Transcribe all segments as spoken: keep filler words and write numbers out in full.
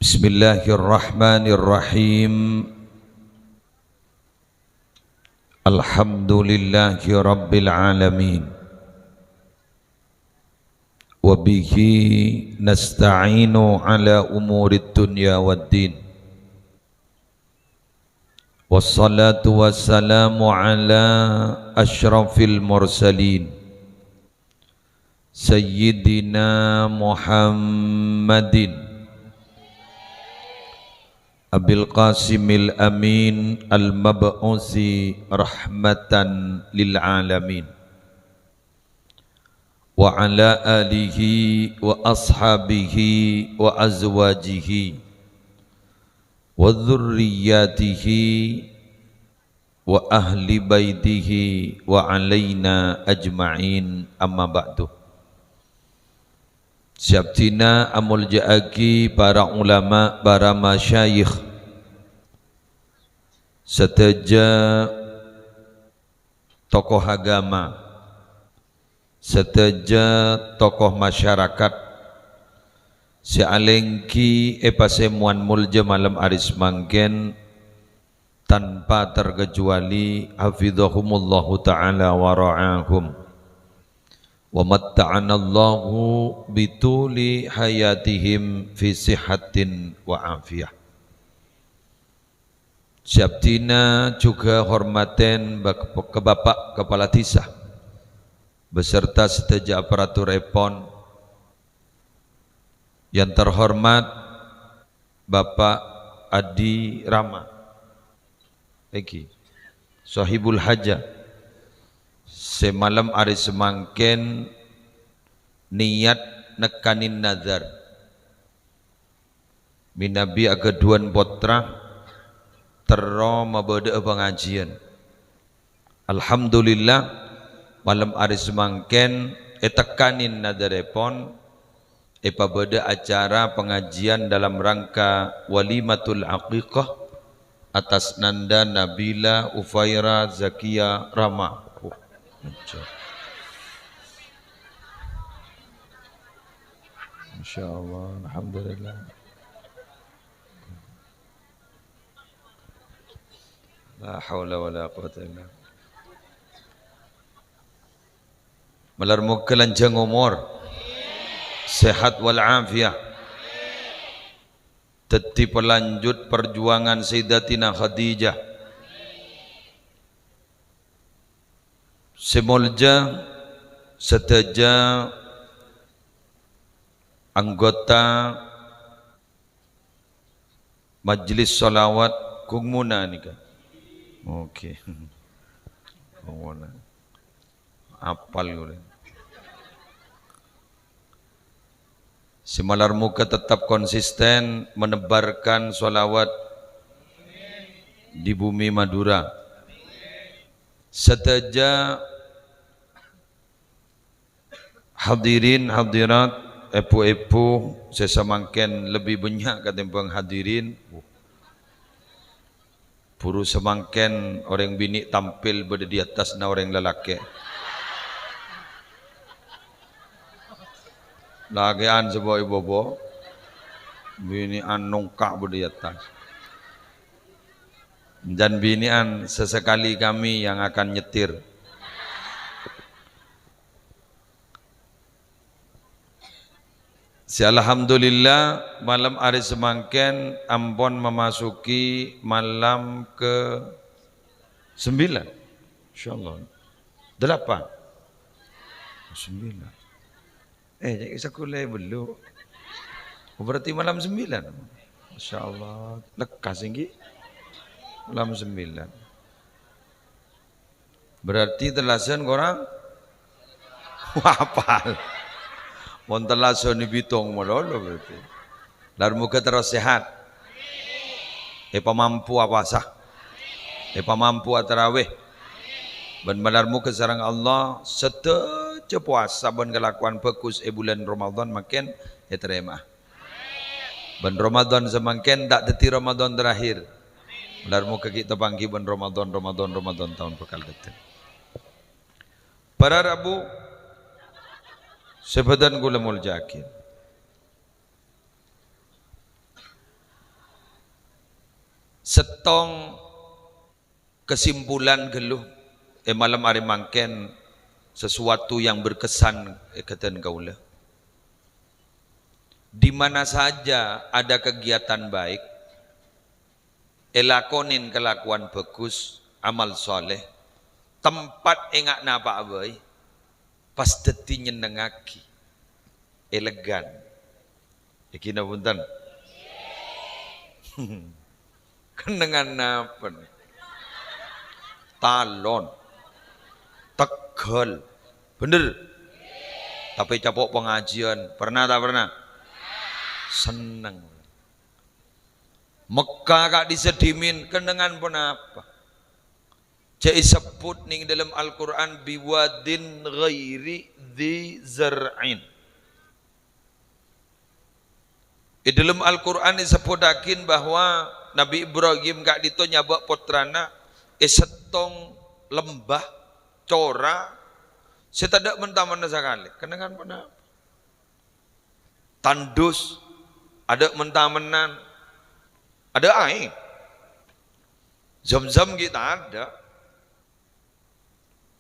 Bismillahirrahmanirrahim. Alhamdulillahirabbil alamin. Wa bihi nasta'inu ala umurid dunya waddin. Wassalatu wassalamu ala asyrafil mursalin, Sayyidina Muhammadin Abil Qasimil Amin al-mab'usi rahmatan lil alamin, wa ala alihi wa ashabihi wa azwajihi wa dzurriyyatihi wa ahli baitihi wa alaina ajma'in, amma ba'du. Sè abdhina amolja'aghi para ulama, para masyayikh, sadhâjâ tokoh agama, sadhâjâ tokoh masyarakat sè alèngghi è pasemowan molja malem arè samangkèn, tanpa terkecuali, hafizahumullahu ta'ala wa ra'ahum, wa matta'anallahu bituli hayatihim fi sihatin wa afiyah. Sè abdhina jhughân hormatèn bak-, ka Bapak Kepala Desa beserta sadhâjâ aparaturèpon, yang terhormat Bapak Adi Rama, èngghi, Sohibul Hajah, sè malem arè samangkèn niyat nekkanin nadhâr. Mènabi aghâdhuwân pottra terro mabâdâ'â pangajiyân. Alhamdulillah, malem arè samangkèn ètekkanin nadhârèpon, èpabâdâ acara pangajiyân dalam rangka walimatul aqiqah atas nanda Nabila Ufaira Zakia Rama. Oh, Masya Allah, alhamdulillah. La haula wala quwwata illa billah. Malar moghâ lanjhâng omor, sehat wal afiyah. Dhâddhi palanjut parjuwangan Sayyidatina Khadijah. Sè molja sadhâjâ anggota Majelis Sholawat Gung Muna nèka. Oke. Gung Muna. Apal ghulâ. Sè malar moghâ tetap konsisten menebarkan sholawat di bumi Madura. Sadhâjâ hadirin hadirat, èbhu-èbhu sè samangkèn lebbi bânnya' katèmbhâng hadirin. Buru samangkèn orèng binè' tampil bâdâ di attasna orèng lalakè'. Lakè'an sè bo'-èbo', binè'an nongka' bâdâ di attas. Jhân binè'an, sesekali kami yang akan nyetir. Sè alhamdulillah, malem arè samangkèn ampon memasuki malam ke sembilan. Insyaallah. Delapan. Sembilan. Eh, sakola bellu. Oh, berarti malam sembilan. Masya Allah. Lekkas, èngghi. Malam sembilan. Berarti tellasan korang apal. Mon tellasan bitong malolo berarti. Lar moghâ terros sehat. Èpamampu apowasa. Èpamampu atarawè. Bân malar moghâ sareng Allah, sadhâjâ powasa bân kalakowan bhâghus è bulân Ramadan mangkèn ètarèma'a. Bân Ramadan samangkèn ta' dhâddhi Ramadan terakhir. Malar moghâ ghi' tapangghi bân Ramadan, Ramadan, Ramadan taon bhâkal dâteng. Para rabu sè bâdhân kaulâ molja'aghi. Sèttong kesimpulan ghâllu, è malem arè mangkèn sesuatu yang berkesan è ghâdhân kaulâ. Di mana saja ada kegiatan baik, èlakonè kalakowan bhâghus, amal shalèh, tempat enga' napa' bhâi, pas dhâddhi nyennengngaghi, èlèghân. Èghina bhunten? Kennengngan napa? Talon. Tegghâl. Bhender? Tapè capo' pangajiân. Pernah ta' pernah? Senneng. Mekka ka'dissa' dhimèn, kennengngan ponapa? Jhâ' èsebbhut neng dâlem Al-Qur'an, "Biwadin ghairi dzi zar'in." È dâlem Al-Qur'an èsebbhuttaghi bahwa Nabbhi Ibrahim ka'dinto nyabâ' pottrana è sèttong lembah, cora', sè tadâ' men-tamenna sakalè. Kennengngan ponapa? Tandus, adâ' men-tamennan, adâ' aèng. Zam-zam ghi' tadâ'.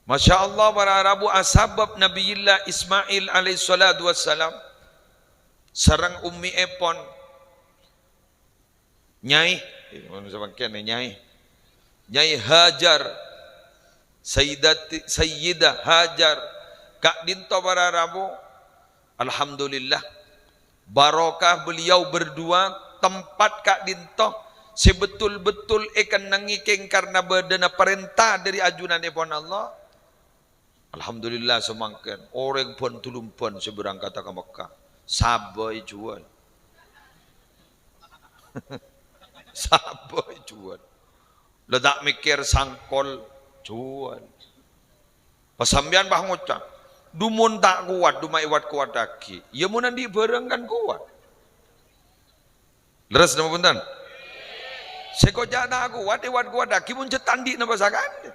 Masya Allah, para rabu asabâb Nabiyillah Ismail alaihissalatu wassalam sareng ummi'èpon. Nyai, eh, ngono samangkèn, Nyai. Nyai Hajar, Sayyidati-, Sayyidah Hajar, ka'dinto para rabu, alhamdulillah, barokah beliau berdua, tempat ka'dinto sè betul-betul èkennengngè kèng karna bâdâna parènta dâri ajunanèpon Allah. Alhamdulillah, samangkèn orèng bân-dulumban sè berangkata ka Mekka, sabâ èjhuwâl. Sabâ èjhuwâl. La ta' mèkkèr sangkol, jhuwâl. Pas sampèyan pas ngoca', "Dhu mon ta' kowat, dhu ma' èwat-kowattaghi." Iyâ mon andi' bhârâng kan kowat. Lerres napa bhunten? Sè koca' ta' kowat, èwat-kowattaghi mon jhâ' ta' andi' napa sakalè.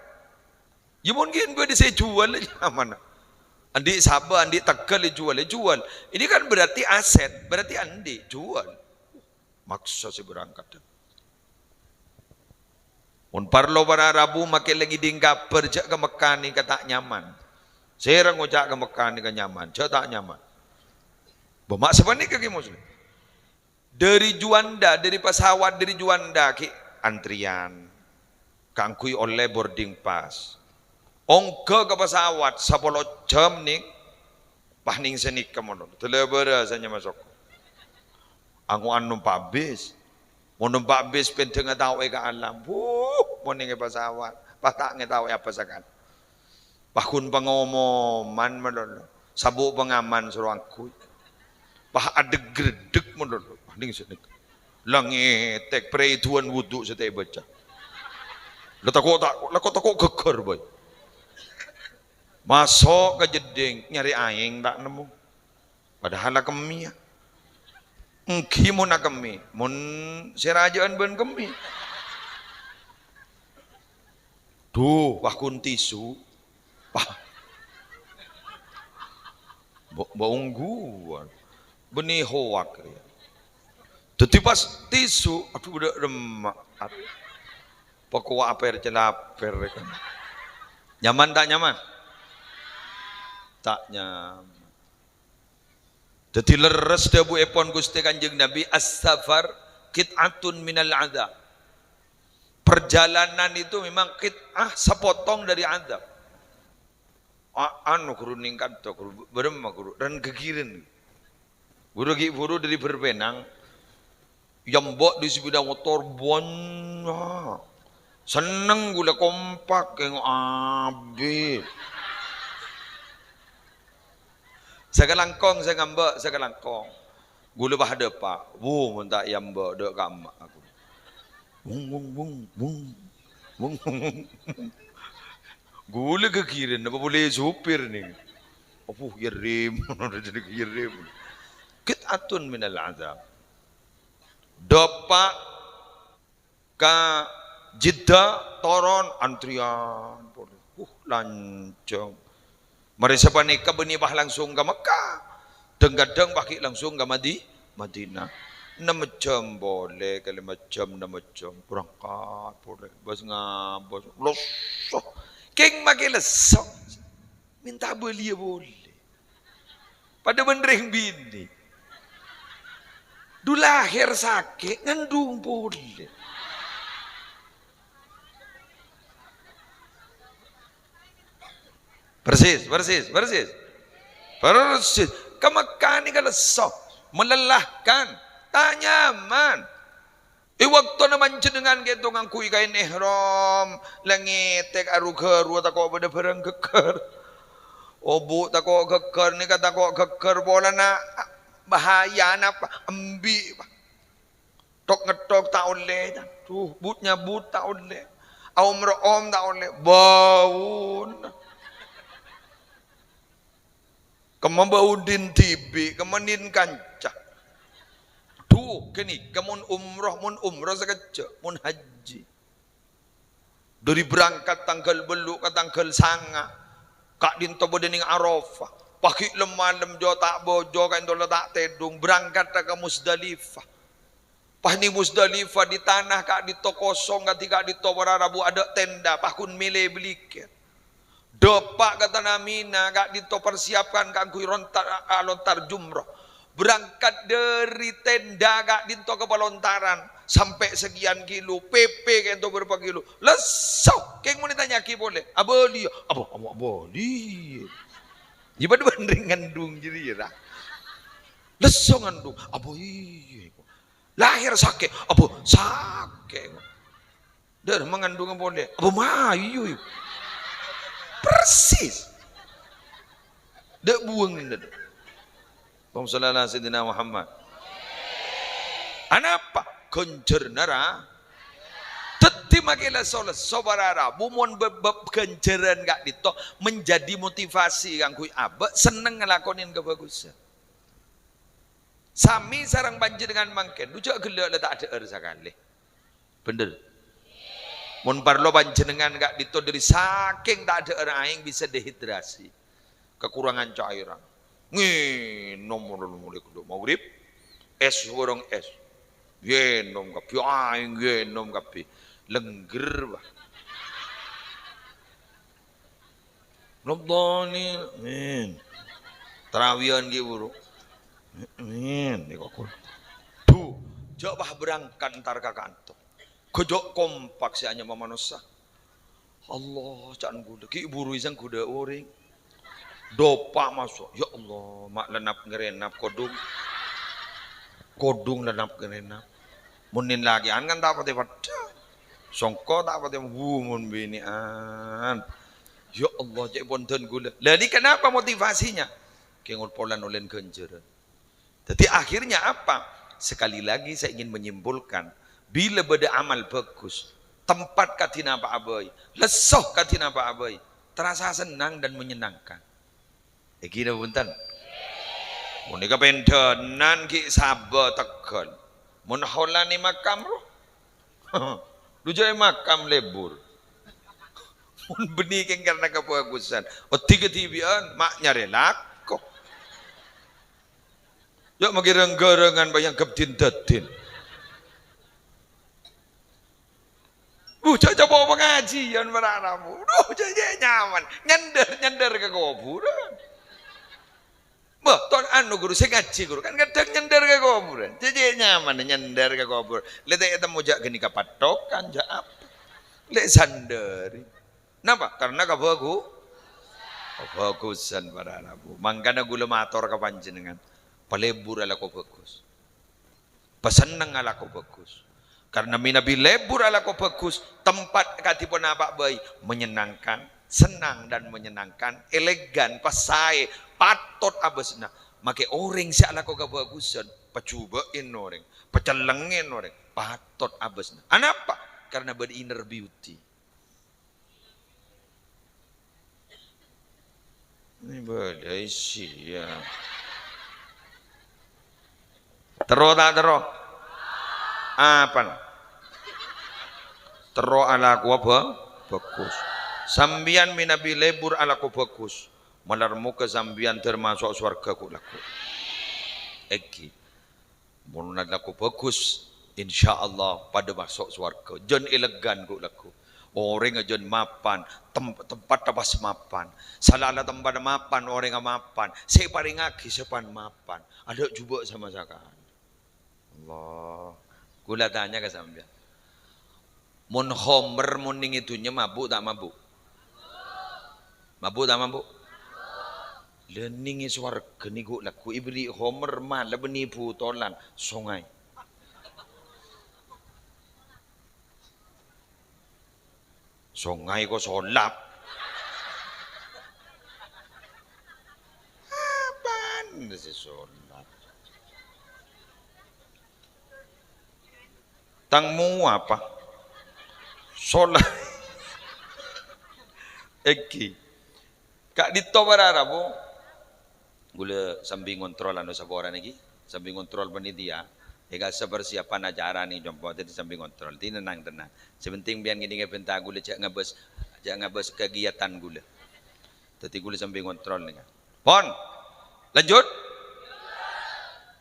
Iyâ mon ghi' bâdâ sè èjhuwâl, nyamana. Andi' sabâ, andi' tegghâl èjhuwâl, èjhuwâl. Ini kan berarti aset, berarti andi', jhuwâl. Maksa sè berangkat. Mon parlo para rabu makè la ngèdhing kabhâr jhâ' ka Mekka nèka ta' nyaman. Sèra ngoca' ka Mekka nèka nyaman, jhâ' ta' nyaman. Bâ ma' sapanèka ghi Muslim. Dâri Juanda, dâri pesawat dâri Juanda ghi' antrèyan kaangghuy ollè boarding pass. Ongghâ ka pesawat sapolo jhâm nèng, pas nèng sanèka mon. Dâlâ bârâ sè nyama soko. Ango'an nompa' bis. Mon nompa' bis pendhângnga tao'è ka alam. Wuh, mon nèng è pesawat, pas ta' ngètao'è apa sakalè. Pas ghun pangomoman malolo. Sabuk pengaman soro angghuy. Pas adeg-gredeg malolo. Pas nèng sanèka. La ngètèk, pèrèduwân wudu sè ta' èbâca. La tako' ta', la kok tako' ghâggâr bhâi. Maso' ka jeddhing, nyarè aèng ta' nemmo. Padahal akemmè, yâ. Èngghi mon akemmè, mon sè rajâ'ân bân kemmè. Dhu, wah, ghun tisu. Wah. Mbok, mbok ongghuwân. Bânnè hoak rèya. Dhâddhi pas tisu, adhu, bâdâ remma'. Adhu. Pakowa aper-calaper, kan. Nyaman ta' nyaman? Ta' nyaman. Dhâddhi lerres dhâbuèpon Ghustè Kanjeng Nabi, "As-safar qit'atun minal adzab." Perjalanan itu memang qit'ah, sepotong dari adzab. A-, anu, Ghuru, nèng ka'dinto, Ghuru, bârâmma, Ghuru? Rèn ghâghirân. Ghuru ghi' buru dâri Bârpènang. Èyambâ' dâri sepeda motor bânnya'. Senneng ghulâ, kompak, kèng abit. Sakalangkong sè ngambâ', sakalangkong. Ghulâ pas dâpa'. Wuh, mon ta' èyambâ' dâ' kamma' aku. Wung, wung, wung, wung. Wung, wung, wung. Ghulâ ghâghirân, apa polè sopir nèng? Apo, ghârèm. Ghârèm. Qit'atun minal adzab. Dâpa' ka Jeddah, toron, antrèyan. Uh, lanjhâng. Marè sapanèka bânnè pas langsung ka Mekkah. Dhâng-kadhâng pas ghi' langsung ka Madi-, Madinah. Ennem jam polè, kalèma jam, ennem jam, berangkat polè. Bâs ngabâs, lesso. Kèng makè lesso. Mènta abâliyâ polè. Padâ bân rèng binè. Du lahèr sakè', ngandung polè. Persis, persis, persis. Persis. Ka Mekkah nèka lesso, melelahkan. Ta' nyaman. È bâktona panjhennengngan ghânto ngangghuy kaèn ihram, la ngètèk aru-gharu tako' bâdâ bhârâng ghâgghâr. Obu' tako' ghâgghâr, nèka tako' ghâgghâr, polana bahaya napa? Embi', Pak. Tok-ngettok ta' ollè, adu, but-nyabut ta' ollè. Aom-ro'om ta' ollè. Bâuna. Kemma bâuna dhibi', kemma dhibi' kanca. Adu, ghânèka mon umroh, mon umroh sakejjhâ', mon haji. Dhâri berangkat tangghâl bâllu' ka tangghâl sanga', ka'dinto bâdâ neng Arafah. Paghi' lem-malem jhâ' ta' bâjâ, ka'dinto la ta' tèdung, berangkat ka Musdalifah. Pas neng Musdalifah, di tanah ka'dinto kosong, kadhi ka'dinto para rabu adâ' tenda, pas ghun mèlè bâlikè. Dâpa' ka tana Mina, ka'dinto persiapkan kaangghuy rontar, a-, alontar jumroh. Berangkat dhâri tenda ka'dinto ka palontaran, sampè' sakèyan kilo, pèpè ka'dinto bârâmpa kilo. Lesso, kèng mon ètanya'aghi polè, abâliyâ, apa, apa abâliyâ? Yâ, padâ bân rèng ngandung jârèya, ra. Lesso ngandung, apa iyâ? Lahèr sakè', apa sakè'? Dâr mangandung polè. Apa mayu? Persis. Dâ' buwâng dâ'. Allahumma shalli ala Sayyidina Muhammad. Anapa? Ghânjhârânna ra. Dhâddhi makè la so-, lesso para rabu mon bab-bab ghânjhârân ka'dinto menjadi motivasi kaangghuy abâ' senneng ngalakonè kabhâghusân. Samè sareng panjhennengngan mangkèn, dhu jhâ' ghellâ' la ta' adhâ'âr sakalè. Bhender. Mon parlo panjhennengngan ka'dinto dhâri sakèng ta' adhâ'âr aèng bisa dehidrasi. Kekurangan cairan. Ngènom molaè ghellâ' maghrib. Ès bhâreng ès. Ngènom kabbhi, aèng ngènom kabbhi. Lengger, Pak. Rabbani, amin. Tarawiyan ghi' buru. Amin. Nèko kul. Dhu, jhâ' pas berangkat entar ka kanto. Ghâjâ' kompak sè anyama manossa. Allah, ca'na ghulâ. Ghi' buru èsang ghulâ orèng. Dâpa' maso'. Ya Allah, ma' lennap-ngarennap kodhung. Kodhung lennap-ngarennap. Mon nèn lakè'an kan ta' patè peddhâ. Songko ta' patè, wu, mon binè'an. Ya Allah, cè' ponḍhân ghulâ. Lah, ini kenapa motivasinya? Kèng polana ollèna ghânjhârân. Jadi, akhirnya apa? Sekali lagi saya ingin menyimpulkan, bila bâdâ amal bagus, tempat kadhi napa'a bhâi, lesso kadhi napa'a bhâi, terasa senang dan menyenangkan. Èngghi napa bhunten? Mon nèka pendhânan ghi' sabâ tegghâl. Mon holanè makam, roh. Dhu jhâ' è makam lebur. Mon bânnè kèng karna kabhâghusân. Oddhi kadhibi'ân, ma' nyarè lako. Ya, makè reng-ghârângan bhâi èangghep din-dâddin. Uh, jhâ' coba pangajiân para rabu. Duh, jhâ', jhâ' nyaman. Nyender, nyender ka kobhurân. Bâh, ton anu, Ghuru, sè ngajhi, Ghuru. Kan kadhâng nyender ka kobhurân. Jhâ', jhâ' nyaman nyender ka kobhurân. Lè' ta' ètemmo jhâ' ghânèka pattokan, jhâ' apa. Lè' sandâri. Napa? Karna kabhâghu-, kabhâghusân para rabu. Mangkana ghulâ mator ka panjhennengngan. Palebur alako bhâghus. Pasenneng alako bhâghus. Karna mènabi lebur alako bhâghus, tempat kadhi ponapa bhâi menyenangkan, senang dan menyenangkan, elegan, pas saè, patot abâsna. Makè orèng sè alako kabhâghusân, pajhubâ'in orèng, pacellengngèn orèng, patot abâsna. Anapa? Karna bâdâ inner beauty. Ini bâdâ isi, ya. Terro ta' terro? Apana? Terro alakowa bhâ-, bhâghus. Sampèyan mènabi lebur alako bhâghus, malar moghâ sampèyan termasok sowarghâ ghu' lagghu'. Èngghi. Mon alako bhâghus, insyaallah padâ maso' sowarghâ. Jân èlèghân ghu' lagghu'. Orèngnga jân mapan, tem-, tempatta pas mapan. Sala la tempatta mapan, orèngnga mapan. Sè èparèngaghi sè pan mapan. Adâ' jhubâ' sama sakalè. Allah. Ghulâ tanya ka sampèyan. Mon khomer mon neng è dhunnya mabu' ta' mabu'? Mabu' ta' mabu'? Lha neng è sowarghâ nèko lagghu' èberri' khomer malah bânnè butolan songay. Songay ko solap. Apaan sè solap? Tang mowa apa? Sola-, Èngghi. Ka'dinto para rabu. Ghulâ sambi ngontrol anu saporana nèkè, sambi ngontrol panitia. È kassa' persiapan acara nèkè, compo, dhâddhi sambi ngontrol. Dhâddhi tenang-tenang. Sè penting sampèyan ngèdingè bhânta ghulâ, jhâ' ngabâs, jhâ' ngabâs kegiatan ghulâ. Dhâddhi ghulâ sambi ngontrol nèkè. Pon. Lanjut.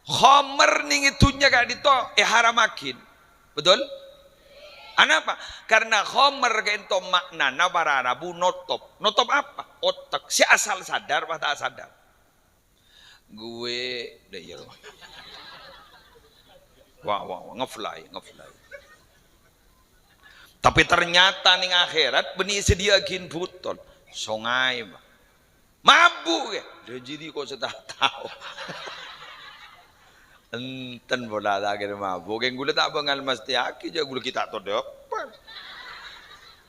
Khomer neng è dhunnya ka'dinto èharamaghi. Betul? Anapa? Karena khomer ka'dinto ma'nana para rabu notop. Notop apa? Otak. Sè asal sadar apa ta' sadar? Gue, deh, iya, loh. Wah, wah, wah, ngefly, ngefly. Tapi ternyata neng akhirat bânnè èsadhiyâ'aghin butol. Songay, Pak. Mabu' kè? Lha jârèya kok sè ta' tao. Enten pola ta' kèra mabu'. Kèng ghulâ ta' bângal mastèyaghi, jhâ' ghulâ ghi' ta' todâ apa.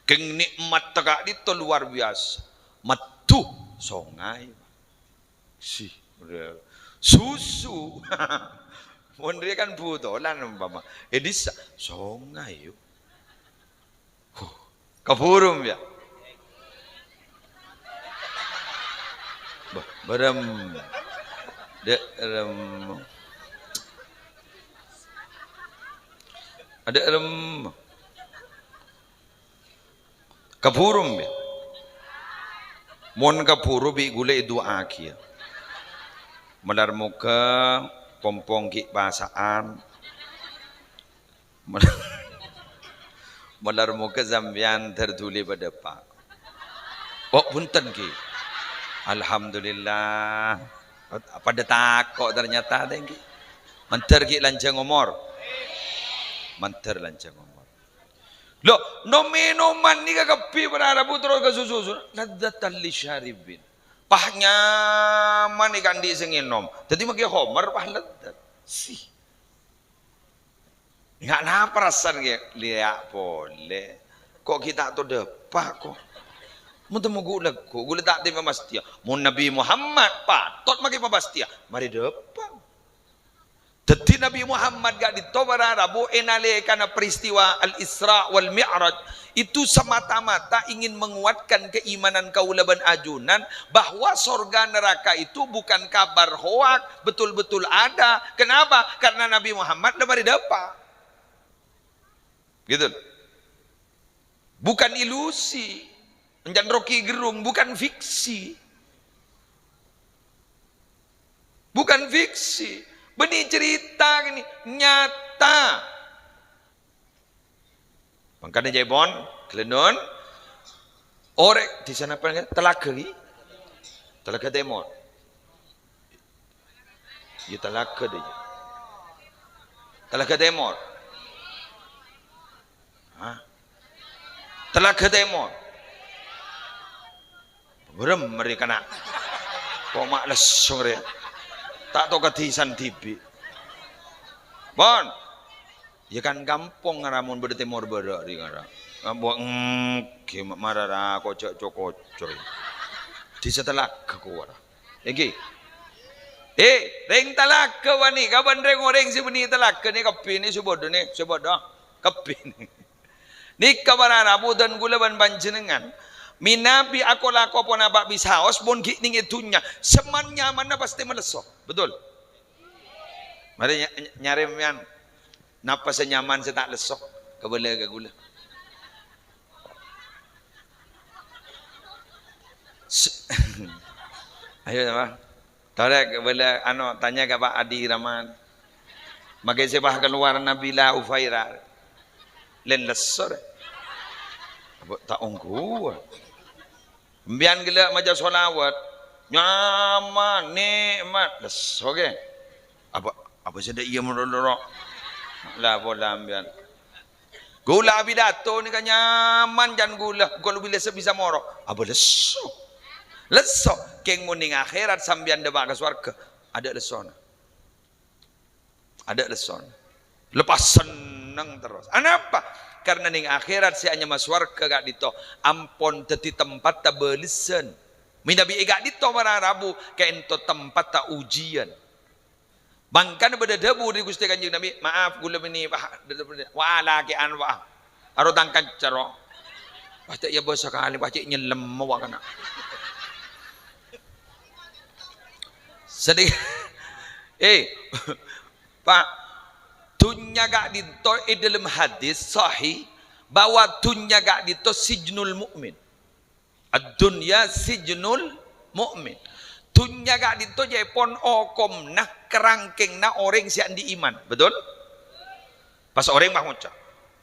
Kèng nikmat ka'dinto luar biasa. Meddhu songay. Sih, susu. Mon rèya kan butolan umpama. È dissa' songay, yo. Huh. Kabhuru, ya. Bah, barem. Dek rem. Ada rem. Kabhuru, ya. Mon kabhuru bi' ghulâ èdu'aaghi, ya. Malar moghâ pompong ghi' pasa'an. Malar moghâ sampèyan dhâr dhuli padâ, Pak. Oh, bhunten, Ki. Alhamdulillah. Padâ tako' ternyata, tèngghi. Mandhâr ghi' lanjhâng omor. Mandhâr lanjhâng omor. Lho, nom-mènoman nèka kabbhi para rabu terros ka susu-susu. Ladzatan lisyaribin. Pas nyaman nèka andi' sè ngènom. Dhâddhi makè khomer pas ladzat. Sih. Nga' napa rassana kè? Lèya' polè. Kok ghi' ta' todâ apa kok? Mon temmo ghu'-lagghu', ghulâ ta' tèmè mastèya. Mon Nabbhi Muhammad patot makè mapastèya, marè dâpa'. Dhâddhi Nabbhi Muhammad ka'dinto para rabu è nalèkana peristiwa Al-Isra wal Mi'raj, itu semata-mata ingin menguatkan keimanan kaulâ bân ajunan bahwa sorga neraka itu bukan kabar hoak, betul-betul ada. Kenapa? Karena Nabi Muhammad la marè dâpa'. Gitu. Bukan ilusi. Encan Rocky Gerung, bukan fiksi. Bukan fiksi. Bânnè cerita kènè, nyata. Mangkana jhâ'èpon, ghâlânon. Orèng di sana apa, Telaga, ghi? Telaga Timur. Iyâ, Telaga dâ' iyâ. Telaga Timur. Hah? Telaga Timur. Berem mereka nak. Kok ma' lessong rè. Ta' tao kadhisan dhibi'. Pon. Ya kan kampong ngara mon bâdâ Timor Bârâ' rè ngara. Kampong, mm, ghi' ma-, marara koca'-cokoco. Di Telaga kowara. Èngghi. Eh, rèng Telaga panèka bân rèng-orèng sè bânnè Telaga nè kabbhi nè sè bâdâ nè, sè bâdâ. Kabbhi nè. Nèka para rabu dân ghulâ bân panjhennengngan, mènabi ako-lako ponapa bisaos mon ghi' nèng è dhunnya, saman-nyamanna pastè malesso. Betul? Marè nya-, nya-, nyarè sampèyan. Napa sè nyaman sè ta' lesso? Kabâlâ ka ghulâ. S-, ayo, apa? Torè, bâlâ, anu, tanya ka Pak Adi Rahman. Make sè pas kalowar Nabila Ufaira. Lèn lesso, rè. Apa ta' ongghuwâ? Sampèyan ghellâ' maca sholawat. Nyaman, nikmat. Lesso, ghi. Apa, apa sè dâ' iyâ moro-moro? La pola sampèyan. Ghulâ apidato nèka nyaman can ghulâ. Kaulâ bilâ sè bisa moro. Apa lesso? Lesso. Kèng mon neng akhèrat sampèyan dâpa' ka sowarghâ. Adâ' lessona. Adâ' lessona. Lepas senneng terros. Anapa? Karna neng akhèrat sè anyama sowarghâ ka'dinto ampon dhâddhi tempatta bâlessan. Mènabi è ka'dinto para rabu kaènto tempatta ujian. Mangkana bâdâ dhâbu dâri Ghustè Kanjeng Nabi, "Maaf, ghulâ bânnè, Pak, wa lakè'an, Pak. Aro tang kanca, ro." Pas ta' iyâ bâsa kalè, pas cè' nyellem, wa kana. Sedih. Eh, Pak, dhunnya ka'dinto è dâlem hadis sahih bahwa dhunnya ka'dinto sijnul mukmin. Ad-dunya sijnul mu'min. Dhunnya ka'dinto ca'èpon okomna, karangkèngnga orèng sè andi' iman. Betul? Pas orèng pas ngoca',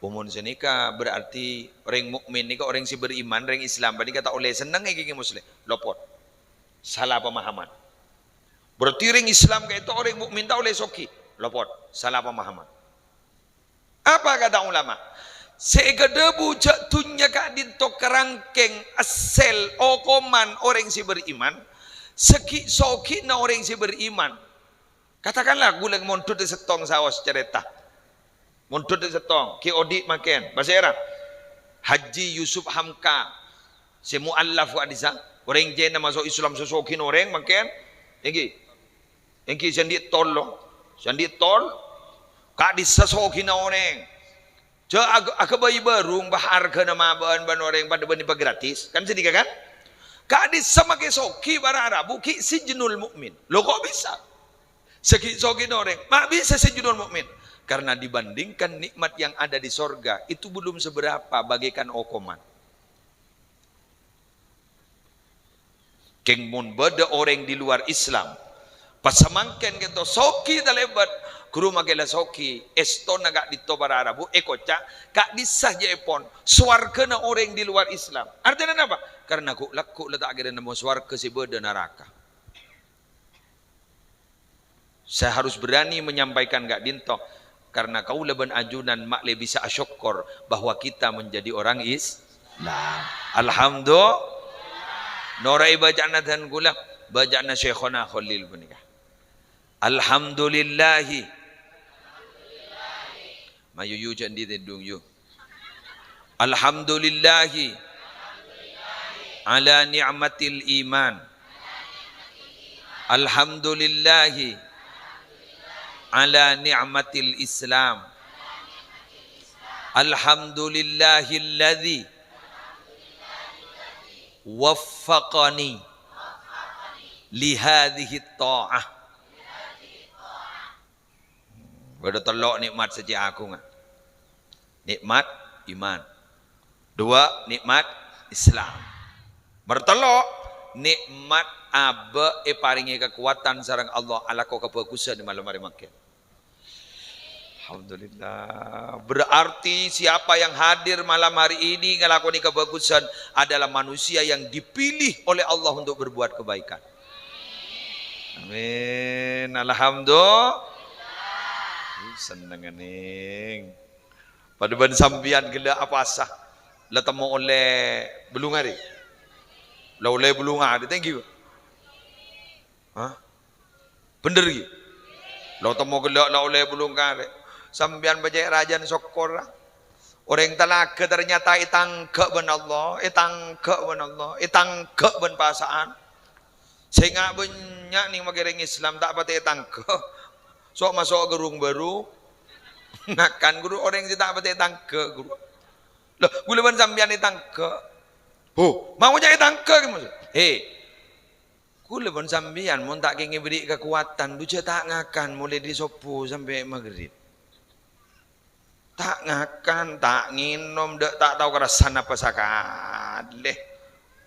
"Oh, mon sanèka berarti orèng mukmin nèka orèng sè beriman, orèng Islam panèka ta' ollè senneng è kèngèng Muslim." Lopot. Sala pemahaman. Berarti orèng Islam ka'dinto orèng mukmin ta' ollè soghi. Lopot. Sala pemahaman. Apa kata ulama? Sè èkadhâbu jâ' dhunnya ka'dinto karangkèng essèl okoman orèng sè beriman, sè ghi'-soghina orèng sè beriman. Katakanlah, ghulâ mondhut è sèttong saos carèta. Mondhut è sèttong, ghi' odi' mangkèn. Bâsèra? Haji Yusuf Hamka. Sè mu'allaf ka'dissa'. Orèng Cèna maso' Islam sè soghina orèng mangkèn. Èngghi. Èngghi sè andi' tol, lo. Sè andi' tol. Ka'dissa' soghina orèng. Jâ' ag-, aghâbây bârung, bâh, arghâna mabâ'ân bân orèng padâ bânnè pagratis. Kan sanèka, kan? Ka'dissa' makè soghi para rabu ghi' sijnul mukmin. Lo, kok bisa? Sè ghi'-soghina orèng, ma' bisa sijnul mukmin. Karena dibandingkan nikmat yang ada di sorga, itu belum seberapa bagaikan okoman. Kèng mon bâdâ orèng di luar Islam, pas samangkèn kèto soghi talèbât, ghuru makè la soghi, èstona ka'dinto para rabu èkoca', ka'dissa' jâ'èpon, sowarghâna orèng di luar Islam. Artèna napa? Karena ghu'-, lagghu' la ta' kèra nemmo sowarghâ sè bâdâ naraka. Saya harus berani menyampaikan ka'dinto, karena kaulâ bân ajunan ma'lè bisa asokkor bahwa kita menjadi orang Islam. Alhamdulillah. Noro'i baca'anna dhân kaulâ, baca'anna Syaikhona Kholil panèka. Alhamdulillahi. Mayu yu, jhâ' andi' tèdung yu. Alhamdulillahi ala ni'matil iman. Alhamdulillahi ala ni'matil Islam. Alhamdulillahilladzi waffaqani li hadhihi ta'ah. Bâdâ tello' nikmat sè cè' aghungnga. Nikmat iman. Dua, nikmat Islam. Nomer tello', nikmat abâ' èparèngè kakowadhân sareng Allah alako kabhâghusân è malem arè mangkèn. Alhamdulillah. Berarti siapa yang hadir malam hari ini ngalakonè kabhâghusân adalah manusia yang dipilih oleh Allah untuk berbuat kebaikan. Amin. Alhamdulillah. Ih, senneng, nèng. Padâ bân sampèyan ghellâ' apowasa. La temmo ollè bâllung arè. La ollè bâllung arè, thank you. Hah? Bhender, ghi? La temmo ghellâ' la ollè bâllung arè. Sampèyan pajhât rajâna sokkor, ra. Orèng talaga ternyata ètangghâ' bân Allah, ètangghâ' bân Allah, ètangghâ' bân pasa'an. Sènga' bânnya' nèng makè rèng Islam ta' patè ètangghâ'. So'-maso' ka rung-bârung. Ngakan ghuru orèng sè ta' patè ètangghâ', ghuru. Lho, ghulâ bân sampèyan ètangghâ'. Ho, mau jâ' ètangghâ', ghi, maksud? He. Ghulâ bân sampèyan mon ta' kèngèng èbèrri' kakowadhân, dhu jâ' ta' ngakan molaè dâri sobbhu sampè' maghrib. Ta' ngakan, ta' ngènom, dâ' ta' tao karassana apa sakalè.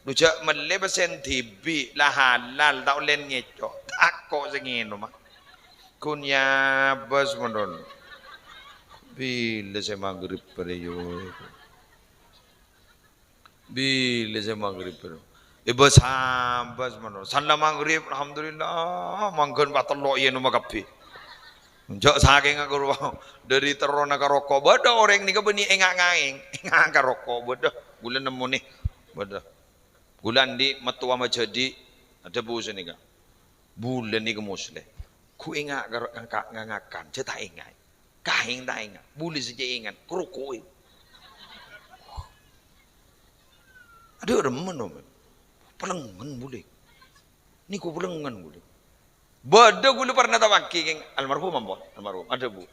Dhu jâ' mellè pèssèna dhibi', la halal, ta' ollè ngèco'. Tako' sè ngènoma. Kun nyabas, mon. Bilâ sè maghrib, rèya? Bilâ sè maghrib, rèya? Èbâ sabas, mon. Salla maghrib, alhamdulillah, mangghân patello' iyâ nomma kabbhi. Jhâ' sakènga ghuru, dhâri terrona ka roko'. Bâdâ orèng nèka bânnè enga' ngaèng, enga' ka roko', bâdâ. Ghulâ nemmonè, bâdâ. Ghulâ andi' mattowa majhâdhi', adhâbu sanèka. Bulâ nèka Musleh. Ghu enga' karo ngaka-, ngangakan, jhâ' ta' enga'. Kaèng ta' enga', bulâ sè cè' enga', karoko'è. Adhu, remmen, Om. Pelengngen bulâ. Nèko pelengngen bulâ. Bâdâ ghulâ parna tawaghi, kèng, almarhum ampon, almarhum. Adhâbu.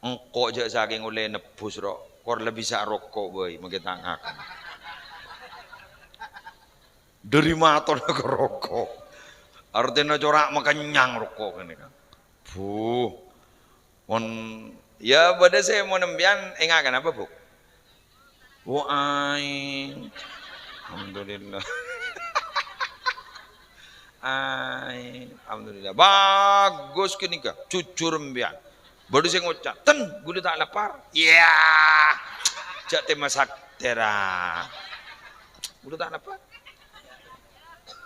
Engko' jhâ' sakèng ollè nebbhus, ro, kor la bisa roko' bhâi, mangkè ta' ngakan. Dhâri matona ka roko'. Artèna cora' makennyang roko' ghânèka. Buh. Mon, ya, bâdâ sè mon empèyan enga' kenapa, Bu? Wah, ai. Alhamdulillah. Ai, alhamdulillah. Bagus ghânèka, jujur empèyan. Bâdâ sè ngoca', "Ten, ghulâ ta' lapar." Iyâ. Jhâ' tèma satèra. Ghulâ ta' lapar.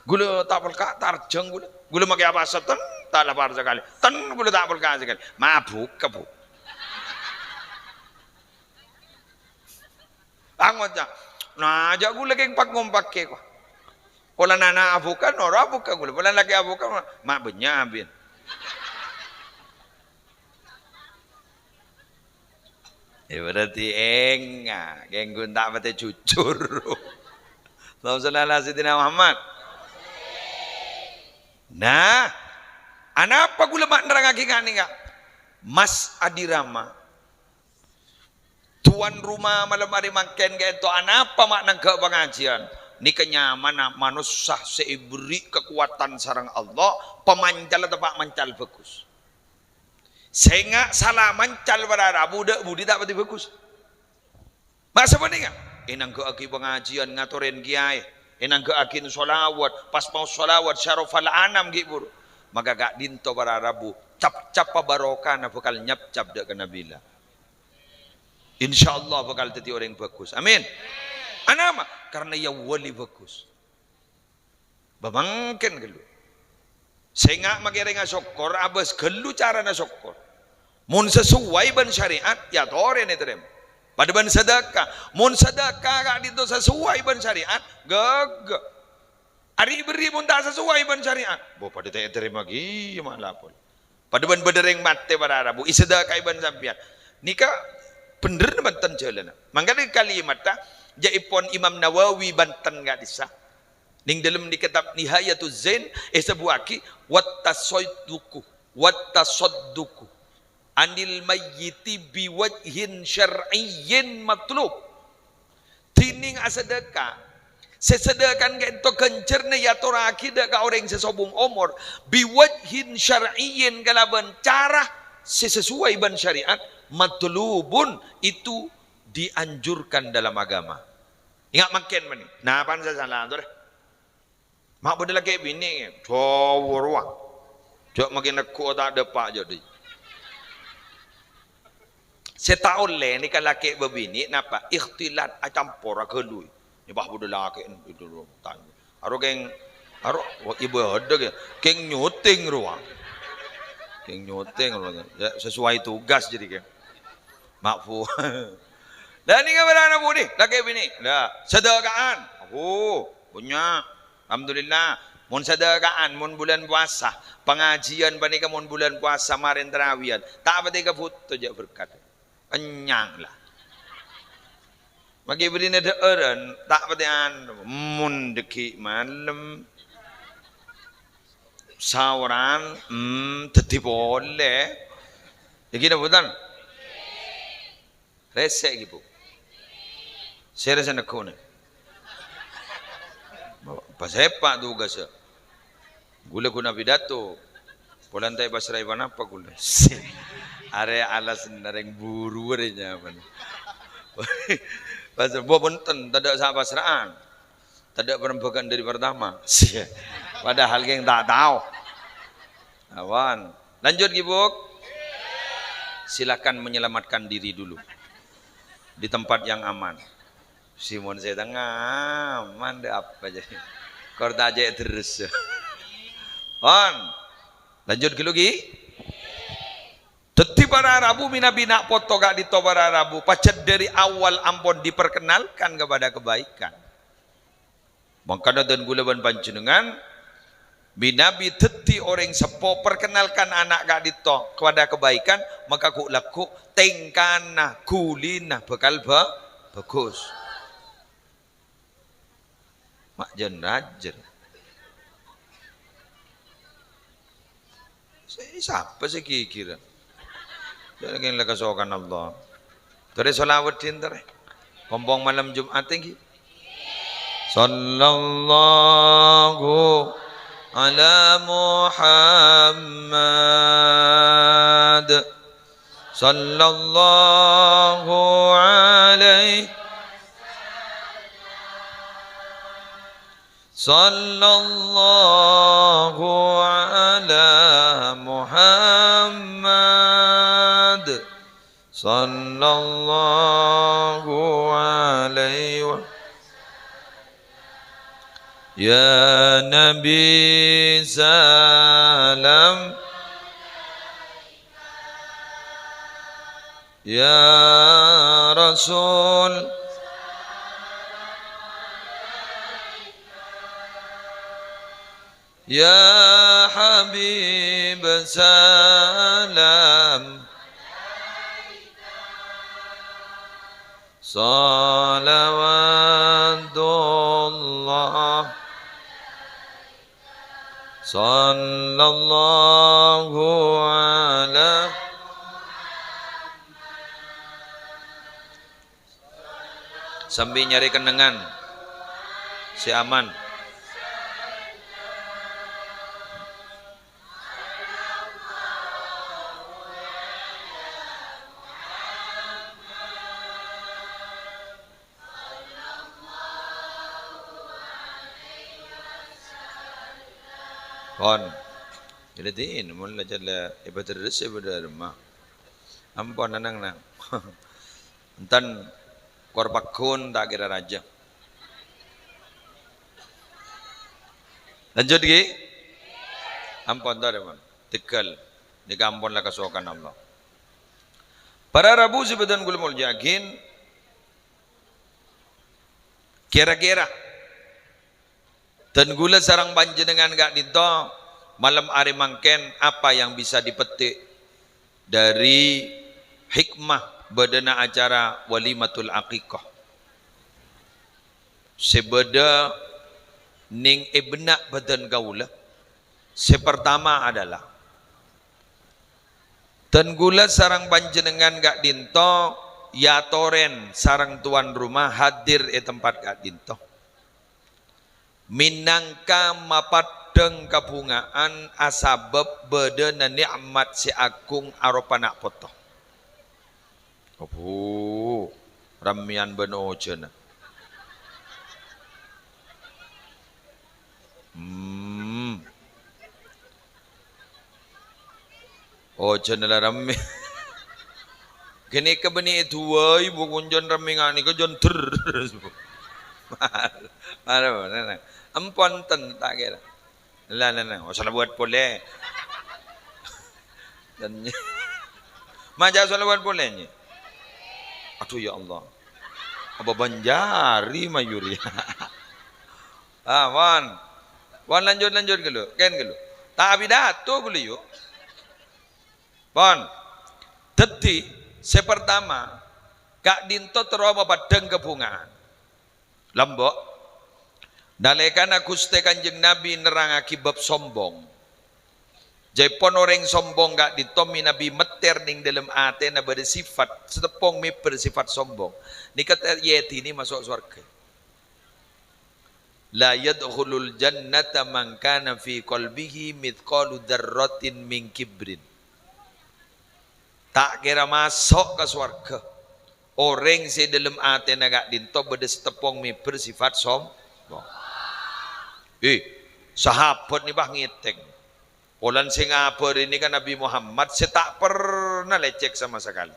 Ghulâ ta' pelka', tarjâng ghulâ. Ghulâ makè apasa, ten, ta' lapar sakalè. Ten, ghulâ ta' pelka' sakalè. Mabuk, Bu. Angoca', "Nah, jhâ' ghulâ kèng pak-ngompakè, ko." Polana ana' abuka, noro' abuka ghulâ. Polana lakè abuka, ma' bânnya' abin. Ya, berarti enga', kèng ghun ta' patè jujur. Allahumma shalli ala Sayyidina Muhammad. Nah, anapa ghulâ ma' nerrangngaghi ka'nèka? Mas Adirama. Tuan rumah malem arè mangkèn ka'ènto anapa ma' nangghâ' pangajiyân? Nèka nyamana manossa sè èberri' kakowadhân sareng Allah, pamancalla teppa' mancal bhâghus. Sènga' sala mancal para rabu dâ' budi ta' patè bhâghus. Ma' sapanèka, ènangghâ'aghi pangajiyân ngatorè kèyaè, ènangghâ'aghi sholawat, pas maos sholawat, syarafal anam ghi' buru. Maka ka'dinto para rabu, cap-cappa barokana bhâkal nyap-cap dâ' ka Nabila. Insyaallah bhâkal dhâddhi orèng bhâghus. Amin. Anapa? Karna iyâ wali bhâghus. Bâ mangkèn ghâllu. Sènga' makèrènga sokkor, abâs ghâllu carana sokkor. Mon sasowai bân syariat, ya torè nètarèma. Padâ bân sadâka. Mon sadâka ka'dinto sasowai bân syariat, ghâghâ. Arè èberri' mon ta' sasowai bân syariat, bo padâ ta' ètarèma kèya ma' lapor. Padâ bân bâdâ rèng matè para rabu, èsadâkaè bân sampèyan. Nèka bhendher napa bhunten jhâlânna? Mangkana kalimatta jhâ'èpon Imam Nawawi bhunten ka'dissa'. Neng dâlem kitab Nihayatuz Zain èsebbhuwâghi, "Wat tasadduqu, wat tasadduqu anil mayyiti biwajhin syar'iyyin matlub." Dhinèng asadâka, sè sadâkana ka'dinto ghânjhârna èatorraghi dâ' ka orèng sè sobung omor, biwajhin syar'iyyin, kalabân cara sè sasowai bân syariat, matlubun, itu dianjurkan dalam agama. Enga' mangkèn, mani. Napa'an sè sala, torè. Ma' bâdâ lakè binè, jhâ' rowa. Jhâ' makè neggu' ta' dâpa' jâdiyâ. Sè ta' ollè nèka lakè bâbinè napa? Ikhtilat, acampor, aghâllu. Nèbâ bâdâ lakè, aro kèng, aro, wa, ibâdâ kèng, kèng nyuting rowa. Kèng nyuting rowa. Ya, sesuai tugas jadi kèng. Ma'fu. Lah, nèka bârâmma budi, lakè binè. Lah, sadâka'an. Oh, bânnya'. Alhamdulillah. Mon sadâka'an, mon bulân powasa, pangajiyân panèka mon bulân powasa marèn tarawiyan, ta' patè kabhuto jhâ' berkat. Kennyang la. Makè bâdâna dhâ'ârân, ta' patè anu, mon dhâggi' malem. Saoran, hmm, dhâddhi polè. Dhâggi' napa bhunten? Rèsè' ghi, Bu. Sèra sè neggu'na. Pas èpa' tugassa. Ghulâ ghun apidato. Polana ta' èpasraè ponapa ghulâ. Arè alasanna rèng buru arè nyamana. Pas, Bu, bhunten, tadâ' sè pasra'an. Tadâ' parembhâghân dâri partama. Padahal kèng ta' tao. Awan. Lanjut, ghi, Bu'. Silakan menyelamatkan diri dulu di tempat yang aman. Simon saya tengah, aman deh apa jadi? Kor ta' ajak terus. Wan. Lanjut dulu, ghi. Dhâddhi para rabu mènabi na' poto ka'dinto para rabu, pajhât dhâri awal ampon diperkenalkan kepada kebaikan. Mangkana dân kaulâ bân panjhennengngan mènabi dhâddhi orèng seppo, perkenalkan ana' ka'dinto kepada kebaikan, maka ghu'-lagghu' tèngkana, ghulina bhâkal bhâ-, bhâghus. Ma' jân-rajân. Sè, sapa sè ghighirân? Jhâ' laghi la kasokan Allah. Torè shalawat dinto rè. Pompong malem Jum'at èngghi. Sallallahu ala Muhammad. Sallallahu alaihi Sallallahu ala Muhammad. Sallallahu alaihi wa-, ya Nabi salam. Ya Rasul, ya Habib, salam. Salawatullah. Sallallahu ala. Sambi nyarè kennengngan sè aman. Pon. Jadi din, mon la jala ibadah res ibadah rumah. Ampon, nang, nang. Enten kor paggun ta' kèra rajâ. Lanjut, ghi? Ampon, ta', mon. Tegal. Nèka ampon la kasokan Allah. Para rabu sè bâdhân kaulâ molja'aghin, kèra-kèra Dân kaulâ sareng panjhennengngan ka'dinto, malem arè mangkèn, apa yang bisa dipetik dari hikmah bâdâna acara Walimatul Aqiqah sè bâdâ nèng è bânna' bâdân kaulâ? Sè partama adalah, dân kaulâ sareng panjhennengngan ka'dinto èyatorè sareng towan roma hadir è tempat ka'dinto. Mènangka mapaddhâng kabhunga'an asabâb bâdâna nè'mat sè aghung aropa na' poto. Abu, rammèyan bân ojhânna. Hmm. Ojhânna la rammè. Ghânèka bânnè è duwâi, Bu, konjhân rammè nganèka jhân der. Mara, mara, mara. Empon ten, ta' kèra. La, la, la. Oh, shalawat polè. Dan maca shalawat polè, nyè. Aduh, ya Allah. Apa banjari mayuri? Ah, pon. Pon, lanjut, lanjut ghâllu. Kèn ghâllu. Ta' apidato ghâllu, yu. Pon. Dhâddhi, sè partama, ka'dinto terro mapaddhâng kabhunga'an. Lambâ'. Nalèkana Ghustè Kanjeng Nabi nerrangngaghi bab sombong. Jhâ' pon orèng sombong ka'dinto mènabi mèttèr nèng dâlem atèna bâdâ sifat, sè teppong mèbâr sifat sombong. Nèka ta' èdhinè maso' sowarghâ. "La yadkhulul jannata man kana fi qalbihi mitsqalu dzarratin min kibrin." Ta' kèra maso' ka sowarghâ orèng sè dâlem atèna ka'dinto bâdâ sè teppong mèbâr sifat sombong. Eh, sahabat nèka pas ngètèng. Polana sè ngabârè nèka Nabbhi Muhammad sè ta' perna lècèk sama sakalè.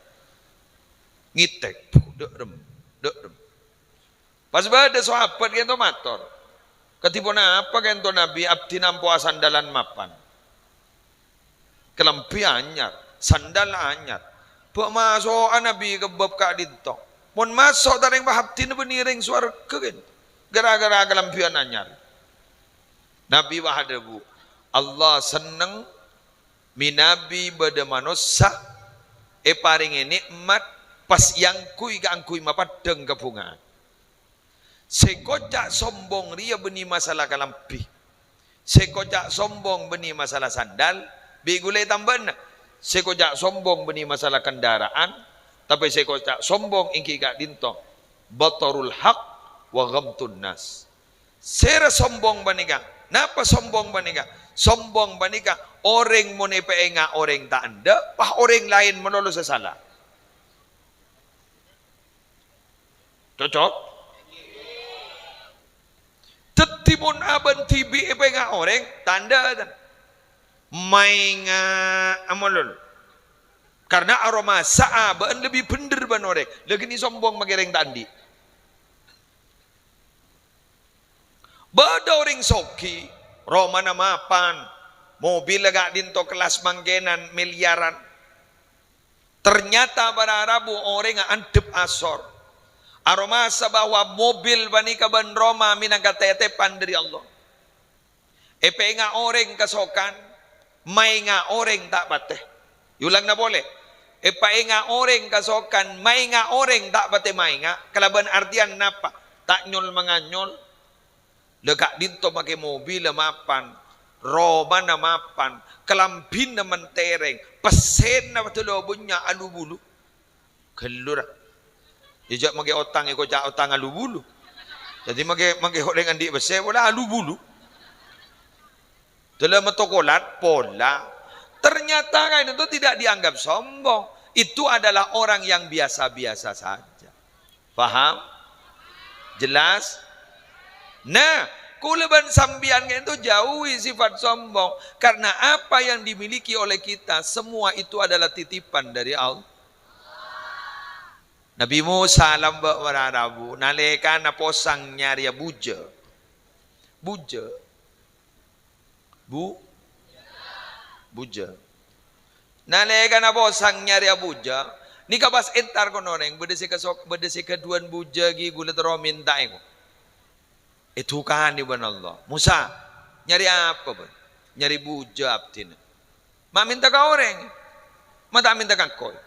Ngètèk, bu, dâ'rem, dâ'rem. Pas bâdâ sahabat kènto mator, "Kadhi ponapa kènto Nabbhi abdhina ampo asandalan mapan? Kalambhi anyar, sandal anyar. Bâ' maso'a Nabbhi ka bâb ka'dinto. Mon maso' tarèng bâ' abdhina bânnè rèng sowarghâ kènto, ghârâ-ghârâ kalambhiyân anyar." Nabbhi bâ' adhâbu, "Allah senneng mènabi bâdâ manossa èparèngè nè'mat pas èangghuy kaangghuy mapaddhâng kabhungaan. Sè koca' sombong rèya bânnè masalah kalambhi. Sè koca' sombong bânnè masalah sandal, bi' ghulâ ètambâ'âna. Sè koca' sombong bânnè masalah kendaraan, tapè sè koca' sombong èngghi ka'dinto, batarul haq wa ghamtun nas." Sèra sombong panèka? Napa sombong panèka? Sombong panèka orèng mon èpaènga' orèng ta' endâ', pas orèng laèn malolo sè sala. Cocok? Dhâddhi mon abâ'na dhibi' èpaènga' orèng, ta' endâ', ta'? Maènga' malolo. Karna aromasa abâ'na lebbi bhendher bân orèng. Laghi' nè sombong makè rèng ta' andi'. Bâdâ orèng soghi, romana mapan, mobilla ka'dinto kellas mangkènan milyaran. Ternyata para rabu orèngnga andhâp asor. Aromasa bahwa mobil panèka bân roma mènangka tètèpan dâri Allah. Èpaènga' orèng kasokan, maènga' orèng ta' patè. Èolangana polè. Èpaènga' orèng kasokan, maènga' orèng ta' patè maènga', kalabân artèyan napa? Ta' nyol-manganyol. La ka'dinto makè mobilla mapan, romana mapan, kalambhina menterèng, pèssèna padâ lo' bânnya' alu-bulu. Ghâllu, ra. Iyâ, jhâ' makè otang èkoca' otang alu-bulu. Dhâddhi makè, makè orèng andi' pèssè pola alu-bulu. Dâlâmma tokolan pola. Ternyata ka'dinto tidak dianggap sombong. Itu adalah orang yang biasa-biasa saja. Paham? Jelas? Nah, kaulâ bân sampèyan ka'dinto jauhi sifat sombong. Karena apa yang dimiliki oleh kita, semua itu adalah titipan dari Allah. Nabbhi Mosa lambâ' para rabu, nalèkana posang nyarèya bujâ. Bujâ. Bu-, bujâ. Nalèkana posang nyarèya bujâ, nèka pas entar kon orèng, bâdâ sè kasok-, bâdâ sè ghâdhuwân bujâ ghi' ghulâ terro mènta'è, ko'. Èdhukanè bân Allah. "Mosa, nyarè apa, bân? Nyarè bujâ abdhina. Ma' mènta ka orèng, ma' ta' mènta ka engko'."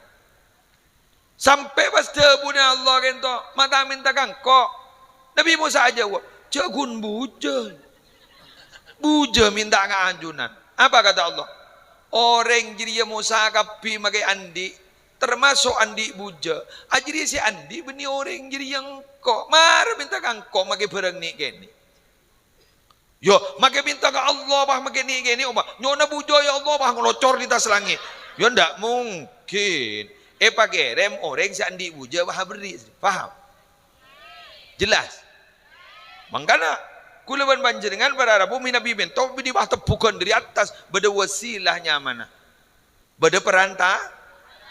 Sampè' pas dhâbuna Allah ka'dinto, "Ma' ta' mènta ka engko'." Nabbhi Mosa ajâwâb, "Jhâ' ghun bujâ. Bujâ mènta ka ajunan." Apa kata Allah? "Orèng jârèya Mosa kabbhi makè andi', tamaso' andi' bujâ. Ajârèya sè andi' bânnè orèng jârèya engko'. Mara mènta ka engko' makè bhârâng nè'-kènè'." Yo, makè mènta ka Allah, pas makè nè'-kènè', omah. Nyo'ona bujâ, ya Allah, pas ngalocor di attas langngè'. Yo, ndak mungkin. Èpakèrèm orèng sè andi' bujâ, pas aberri'. Paham? Jelas? Mangkana, kaulâ bân panjhennengngan para rabu mènabi mènta, bânnè pas tebbhughân dâri attas, bâdâ wasilah nyamana. Bâdâ peranta-,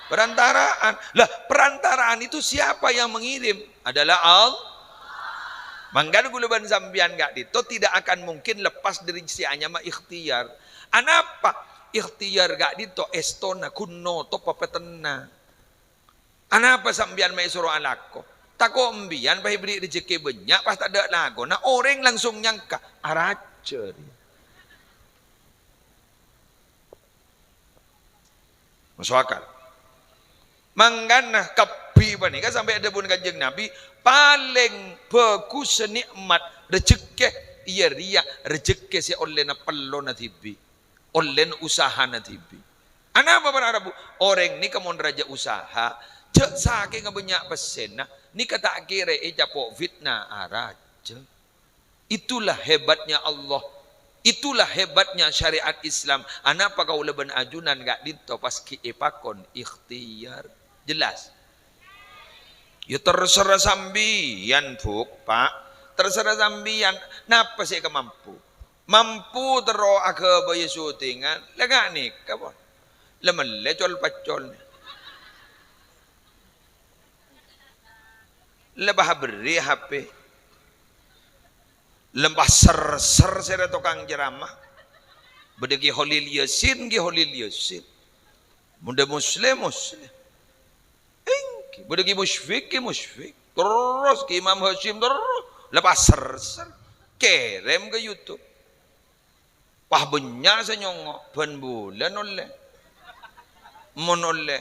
perantaraan. Lah, perantaraan itu siapa yang mengirim? Adalah Allah. Mangkana kaulâ bân sampèyan ka'dinto tidak akan mungkin lepas dâri sè anyama ikhtiar. Anapa? Ikhtiar ka'dinto èstona ghun notop pètènna. Anapa sampèyan ma' èsoro alako? Tako' empèyan pas èberri' rejhekkè bânnya', pas tadâ' lakona, orèng langsung nyangka, "Arajâ rèya." Maso' akal. Mangkana kabbhi panèka sampè' adhâbuna Kanjeng Nabi, palèng bhâghussa nè'mat rejhekkè, iyâ rèya rejhekkè sè ollèna pellona dhibi', ollèna usahana dhibi'. Anapa para rabu? Orèng nèka mon rajâ usaha, jhâ' sakènga bânnya' pèssèna, nèka ta' kèra ècapo' fitna, arajâ. Itulah hebatnya Allah. Itulah hebatnya syariat Islam. Anapa kaulâ bân ajunan ka'dinto pas ghi' èpakon ikhtiar? Jelas? Ya, terserah sampèyan, Bu', Pak. Terserah sampèyan. Napa sè èkamampu? Mampu terro aghâbâyâ syutingan, la nga' nèka, pon. La mellè col-paccol. La pas aberri' H P. La pas ser-ser sèrè tokang ceramah. Bâdâ Ki Kholil Yasin, Ki Kholil Yasin. Mon dâ Muslim, Muslim. Èngghi, bâdâ Ki Musyfik, Ki Musyfik. Terros Ki Imam Hasyim, terros. La pas ser-ser. Kèrèm ka YouTube. Wah, bânnya' sè nyongngo', bân bulân ollè. Mon ollè.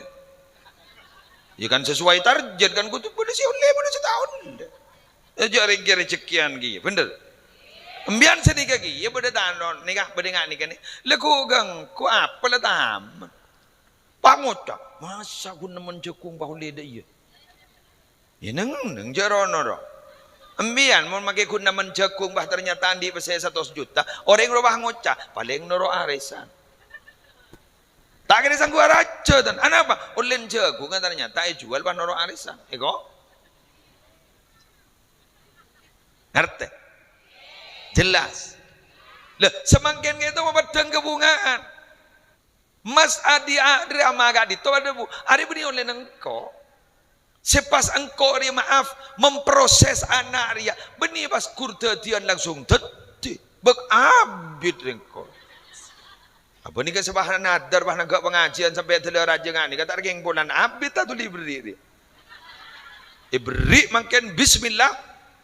Ya kan sesuai target kan, kodhu bâdâ sè ollè, bâdâ sè ta' ollè. Ya, jhâ' rè-, jhâ' rejekkèyan kèya, bhender. Embiyan sanèka kèya bâdâ tanon, nèka, bâdâ nga' nèka nè. Lha, ghu-, ganggu apa la tamen? Pangoca', "Masa ghun nemmen jhâghung pas ollè dâ' iyâ?" Ya, neng-enneng jhâ' ro-noro. Embiyan mon makè ghun nemmen jhâghung, bah, ternyata andi' pèssè satos juta, orèng rowa ngoca', "Palèng noro' arèsan." Ta' kèra sangghu arajâ, tan. Anapa? Ollèna jhâghungnga ternyata èjhuwâl pas noro' arèsan. Èko? Ngartè? Jelas? Lah, samangkèn kèto mapeddhâng kabhunga'an. Mas adi a-, rè ama ka'dinto adhâbu, "Arè bânnè ollèna engko'. Sè pas engko' rè, maaf, memproses ana' rèya. Bânnè pas ghur dâddhiyân langsung dâddhi. Bâk abit rè engko'." Apa nèka sè pas nadhâr, pas nangghâ' pangajiyân sampè' dâlâ rajâ nga' nèka ta' rèkèng polana abit ta' dhuli èberri' rè. Èberri' mangkèn bismillah,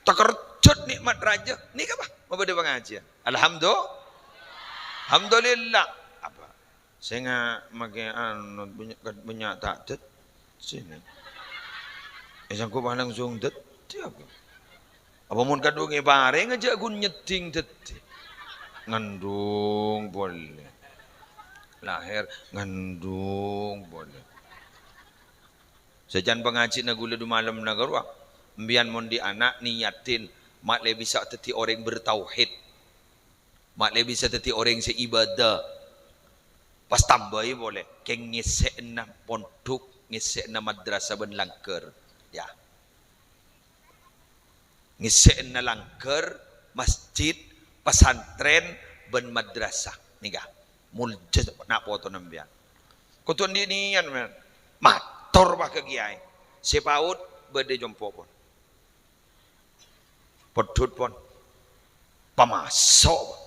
takerjhât nè'mat rajâ. Nèka, bah, mabâdâ pangajiyân. Alhamdu-, Alhamdulillah. Apa? Sènga' makè anu, bânnya', bânnya' ta' dâddhi. Sènè. È, sangko' pas langsung dâddhi apa? Apa mon kadhung èparèng jhâ' ghun nyeddhing dâddhi? Ngandhung polè. Lahèr ngandhung polè. Sajân pangajiyânna ghulâ du malemma ghârowa, embiyan mon andi' ana' niyatin, ma' lè bisa dâddhi orèng bertauhid. Ma' lè bisa dâddhi orèng sè ibadah. Pas tambâi polè, kèng ngèssè'na pondhuk, ngèssè'na madrasah bân langghâr. Ya. Ngèssè'na langghâr, masjid, pesantren, bân madrasah. Nèka, molja na' potona embiyan. Kodhu andi' niyat, men. Mator, bah, ka kèyaè. Sè paut bâdâ è compo', pon. Peddhut, pon. Pamaso', pon.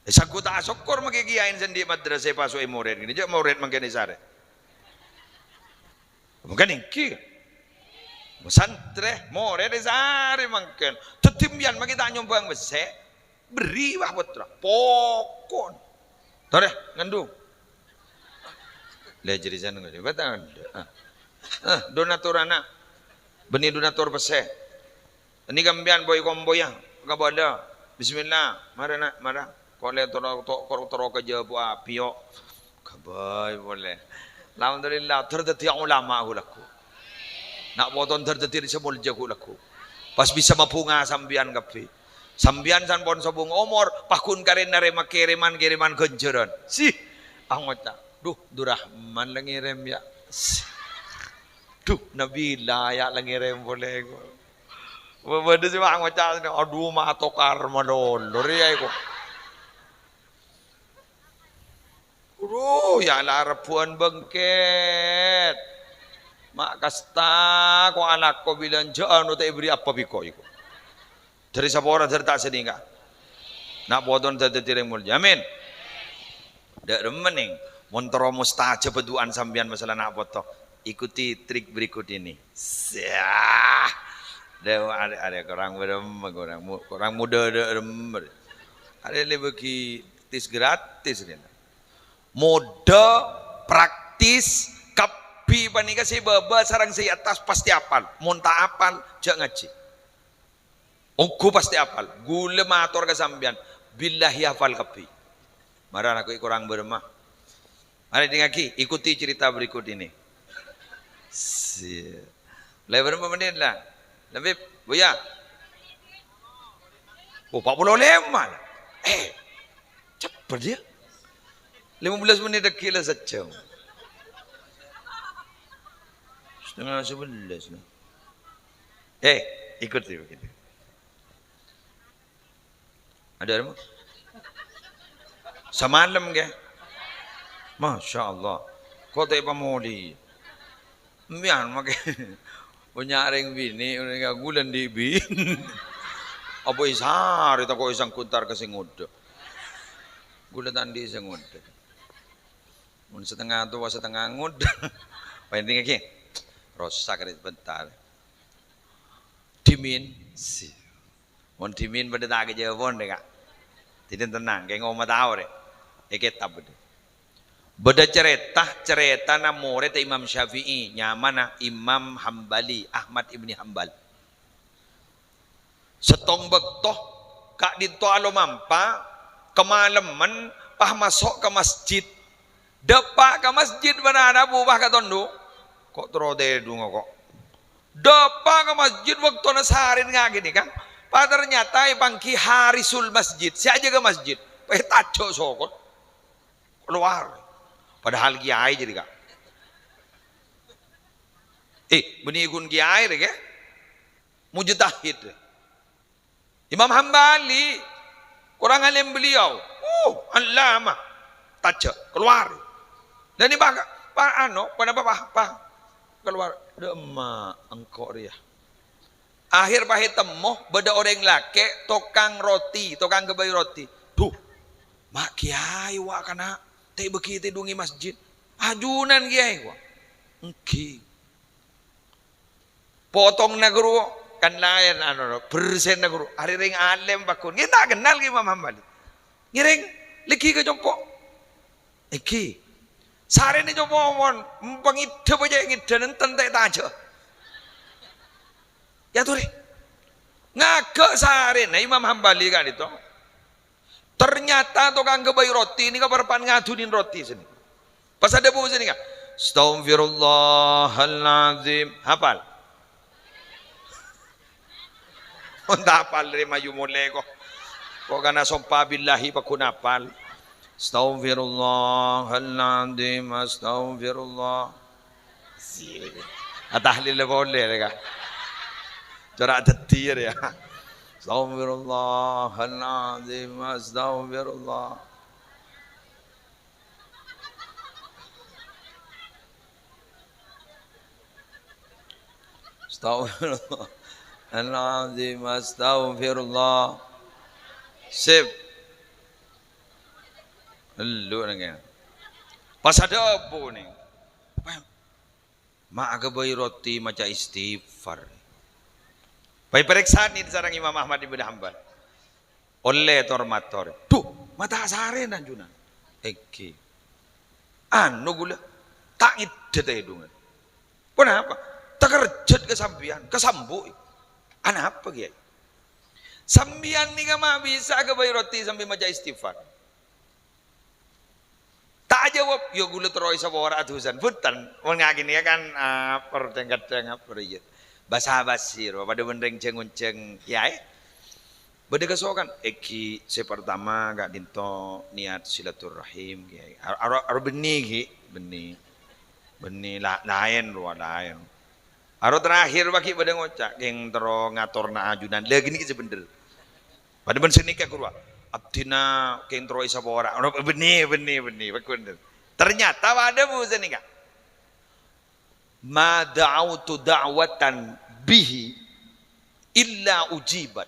È, sangko' ta' asokkor makè kèyaèna sè andi' madrasah èpaso'è morèd ghânèka. Jhâ' morèd mangkèn èsarè. Mangkèn èngghi. Santrè, morèd èsarè mangkèn. Dâddhi embiyan makè ta' nyombhâng pèssè. Berri', wah, pottra. Pokon. Torè, ngandhung. Lè, jârèya sè nangghâ, bâtang. Ah. Ah, donatur ana'. Bânnè donatur pèssè. Andi' ka embiyan boy-komboyya, kabâlâ. Bismillah, mara, na', mara. Polè toro, to-, kor-, toro ka jhâbuwâ apiyo. Kabây polè. Alhamdulillah, dhâr dhâddhiyâ ulama ghu' lagghu'. Na' poton dhâr dhâddhiyâ sè molja ghu' lagghu'. Pas bisa mabhunga sampèyan kabbhi. Sampèyan sampon sobung omor, pas ghun karè narèma kèrèman-kèrèman ghânjhârân. Sih, angoca', "Dhu, Durrahman la ngèrèm, yâ." Sih. "Dhu, Nabila, yâ, la ngèrèm polè." Bâ-, bâdâ sè angoca', "Adhu, ma' atokar malolo rèya, ko'." Adhu, yâ la rebbhuwân bengket. Ma' kasta ko' alako bilânjhâ'ân ta' èberri' apa bi' ko' iko. Dhâri sapora dhâri ta' sanèka. Na' poton dhâddhi rèng molja. Amin. Dâ' remma nèng, mon terro mustajab du'ana sampèyan masalah na' poto. Ikuti trik berikut ini. Syah. Dâ' arè, arè korang beremma, korang mu-, korang modâ dâ' remma. Arè lè bâgi tis gratis rèna. Modâ, praktis, kabbhi panèka sè bâbâ sareng sè è attas pastè apal. Mon ta' apal, jhâ' ngajhi. Ongghu pastè apal. Ghulâ mator ka sampèyan, billahi hafal kabbhi. Mara lakoè korang bârâmma. Mari dingngaghi, ikuti cerita berikut ini. Si-, lè bârâmma mennit la? Lebbi, Buya? Oh, empat puluh lima la. Eh, cepet ya. Lima belas menit lagi la sajjhâm. Setengah sebelas la. Eh, ikut ya begitu. Ada apa? Samalem, kè? Masya Allah. Kok ta' pamolè? Mbiyan, makè. Bânnya' rèng binè', orèng ghulâ andi' bi'. Apa èsarè tako' èsangghuntar ka sè ngodâ. Ghulâ ta' andi' sè ngodâ. Mon satengnga towa, satengnga ngodâ. Pending ghi. Rosak rè bentar. Dhimèn. Si. Mon dhimèn padâ ta' kajâwâbhân rè, Ka'. Dhâddhi tenang, kèng omah tao rè. È kètab bâdâ. Bâdâ carèta, carètana morèdda Imam Syafi'i, nyamana Imam Hambali, Ahmad Ibni Hambal. Sèttong bâkto, ka'dinto alomampa, kamalemman, pas maso' ka masjid. Dâpa' ka masjid bân ana' bu pas ka tondu'. Kok terro tèdhunga kok. Dâpa' ka masjid bâktona sarèna ghânèka. Pas ternyata èpangghi harisul masjid, sè ajâgâ masjid. Pas ètajâ' sokot. Kalowar. Padahal kiyaè jârèya, Ka'. Eh, bânnè ghun kiyaè rè, Ka'. Mujtahid. Imam Hambali, korang alim beliau. Uh, allamah. Tajâ', kalowar. Dan ini, Pak, Pak, anu, kenapa, Pak? Pak, kalowar. Dâ' emma' engko' rèya. Akhèr pas ètemmo, bâdâ orèng lakè', tokang roti, tokang ghâbây roti. Duh, ma' kiyaè wa' kana', ta' bâgi tèdhungè masjid. Ajunan kiyaè wa'. Èngghi. Potongna ghâruwa kan laèn, anu, bersèna ghâruwa. Arè rèng alim pagghun. Ngè ta' kennal ghi Imam Hambali. Ngèrèng lèghi ka compo'. Èngghi. Sarèna compo' mon, pangèdhâ bâjâ ngèdhâ nènten ta' ètajâ'. Ya torè. Ngaghâ' sarèna Imam Hambali ka'dinto. Ternyata tokang ghâbây roti nèka parappa'na ngadhunè roti sènè. Pas adhâbu sènè, Ka'. Astaghfirullahaladzim. Hafal? Mon ta' hafal, rè mayu molè kok. Kok kana sompa billahi pagghun hafal. Astaghfirullahaladzim, astaghfirullah. Ah, tahlil polè, rè, Ka'. Cora' dhâddhi, rè, ya. Astaghfirullahaladzim, astaghfirullah. Astaghfirullahaladzim, astaghfirullah. Sip. Elu nèng. Pas adhâbu nèng. Ma' aghâbây roti maca istighfar. Pas èparèksanè sareng Imam Ahmad Ibn Hambal. Ollè tor-mator. Duh, ma' ta' sarèna ajunan. Èngghi. Anu ghulâ, ta' ngèdhâ tèdhungan. Ponapa? Takerjhât ka sampèyan, ka sambu'. Anapa, Kèyaè? Sampèyan nèka ma' bisa aghâbây roti sambi maca istighfar. Ta' ajâwâb, ya ghulâ terro èsapora adusan. Bhunten, mon ngakènè kan, ah, per-, kadhâng-kadhâng, ah, per-, iyâ. Basa-basi, ro, padâ bân rèng jâng-onjâng, ya, eh. Bâdâ kasokan, èngghi sè partama ka'dinto niat silaturrahim, Kèyaè. Aro, aro, aro bânnè, ghi, bânnè. Bânnè la-, laèn, ro, laèn. Aro terakhir, ghi' bâdâ ngoca', "Kèng terro ngatorna ajunan." Lha, ghânèka sè bhendher. Padâ bân sè nèka, ghuru. Abdhina kèng terro èsapora. Ono bânnè, bânnè, bânnè. Bâgus, bhendher. Ternyata padâ bu sè nèka. "Ma da'autu da'watan bihi illa ujibat."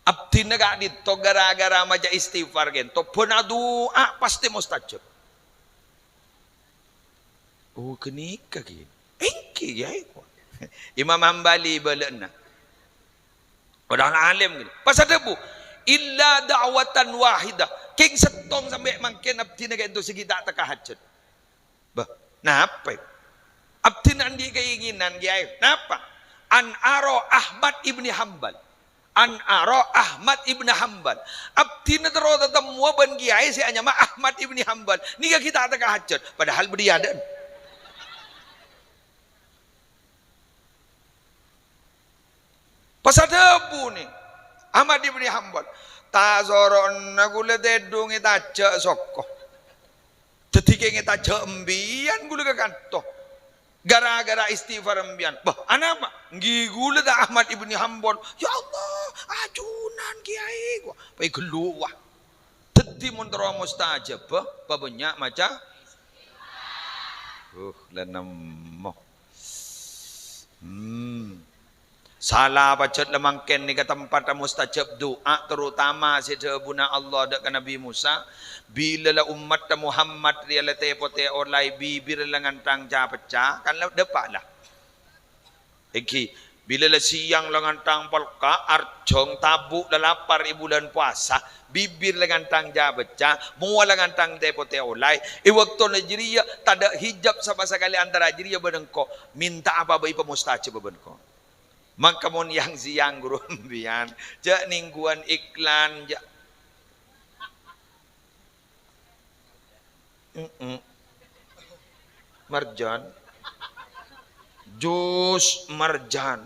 Abdhina ka'dinto ghârâ-ghârâ maca istighfar kènto, bân adu'a pastè mustajab. Oh, ghânèka, ghi. Èngghi, ya, èko. Imam Hambali bâlâ'na. Padahal alim, ghi. Pas adhâbu, "Illa da'watan wahidah." Kèng sèttong sampè' mangkèn abdhina ka'dinto sè ghi' ta' tekka hajhât. Bâh, napa, ya? Abdhina andi' kaèngènan, Kèyaè. Napa? An aro Ahmad ibni Hambal. An aro Ahmad ibn Hambal. Abdhina terro tatemmowa bân kèyaè sè anyama Ahmad ibn Hambal. Nèka ghi' ta' tekka hajhât, padahal bâdâ è adâ'na. Pas adhâbu nè, Ahmad ibn Hambal, "Ta' soro'na ghulâ tèdhung ètajâ' soko." Dhâddhi kèng ètajâ' embiyan ghulâ ka kanto. Ghârâ-ghârâ istighfar embiyan. Bâh, anapa? Èngghi ghulâ ta' Ahmad ibni Hambal. Ya Allah, ajunan kèyaè, ghu. Pas èghâllu, wah. Dhâddhi mon terro mustajabâ, pabânnya' maca. Uh, la nemmo. Hmm. Sala pajhât la mangkèn nèka tempatta mustajab du'a, terutama sè dhâbuna Allah dâ' ka Nabbhi Musa, "Bilâ la ommatta Muhammad rèya la tè-potè ollè, bibirra la ngantang ca-pecca," kan la dâpa' la. Èngghi, bilâ la sèyang la ngantang pelka', arjhâng, tabu' la lapar è bulân powasa, bibir la ngantang ca-pecca, mowa la ngantang tè-potè ollè. È bâktona jârèya, tadâ' hijab sama sakalè antara jârèya bân engko'. Mènta apa bhâi pamustajab bân engko'. Mangka mon yang-sèyang ghuru sampèyan, jhâ' nèngghuwân iklan, jhâ'. Mm-mm. Marjan. Jus marjan.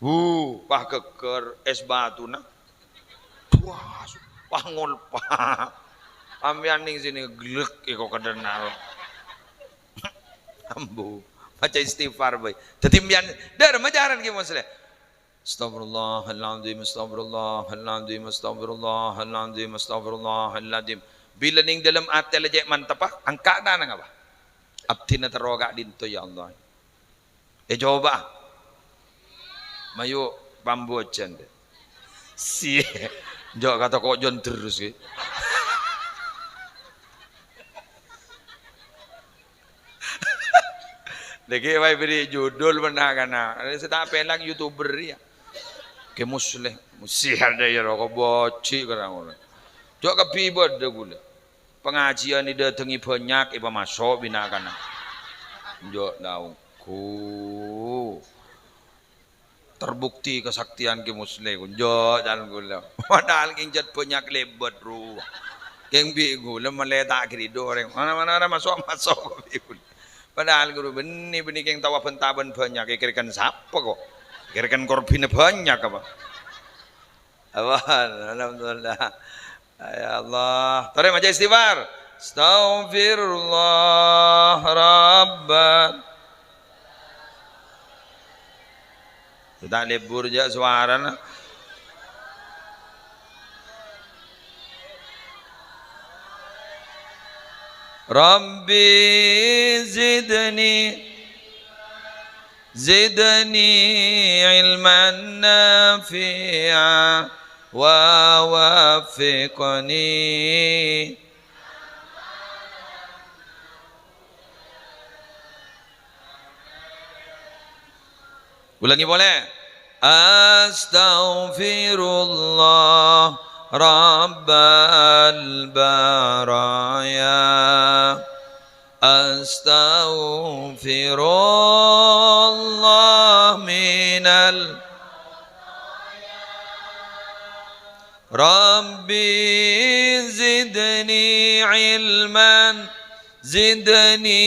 Wuh, pas ghâggâr ès batuna. Duas, pas ngolpa. Sampèyan nèng sènè glek èko kadhâna. Ambu. Maca istighfar, bhâi. Dâddhi sampèyan, dâr, macaran Kè Musleh. Astagfirullahaladzim, astagfirullahaladzim, astagfirullahaladzim, astagfirullahaladzim. Bilâ nèng dâlem atè la cè' manteppa, angka' tanang apa? Abdhina terro ka'dinto, ya Allah. Ècoba'a. Mayu pambhâjân, dâ. Si. Jhâ' kata kok jon terros, ghi. Nèkè wae bèrri' judul mènna kana. Sè ta' pèlang YouTuber ya. Kè Musleh, mesti ada ya roko boci kara ngono. Jhâ' kabbhi bâdâ ghulâ. Pangajiyân èdâtengngè bânnya', èpamaso' bi' na'-kana'. Jhâ' naonggu. Terbukti kesaktian Kè Musleh, kunjo' can ghulâ. Padahal kèng jhât bânnya' lèbât rowa. Kèng bi' ghulâ mèlè ta' ghâridhu orèng. Mana-mana ora maso'-maso' bi' ghulâ. Padahal ghuru bânnè, bânnè kèng tao abân-tabân bânnya', kèkèrèkan sapa ko'? Kèrèkan korbhina bânnya' apa? Aman, alhamdulillah. Ya Allah. Torè maca istighfar. Astaghfirullah Rabban. Ta' lebur jhâ' sowarana. Rabbi zidni, zidni ilman nafi'a wa waffiqni. Ulangè polè. Astaghfirullah Rabbal baraya. Astaghfirullah minal Rabbi zidni ilman, zidni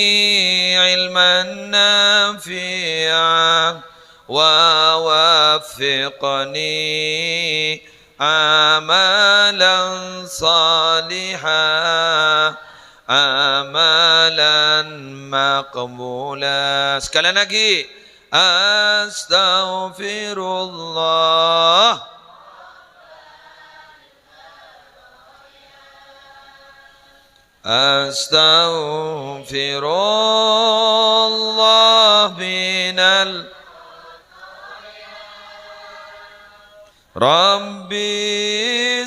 ilman nafi'a, wa waffiqni amalan saliha, amalan maqbula. Sekali lagi, astaghfirullah. Astaghfirullah minal Rabbi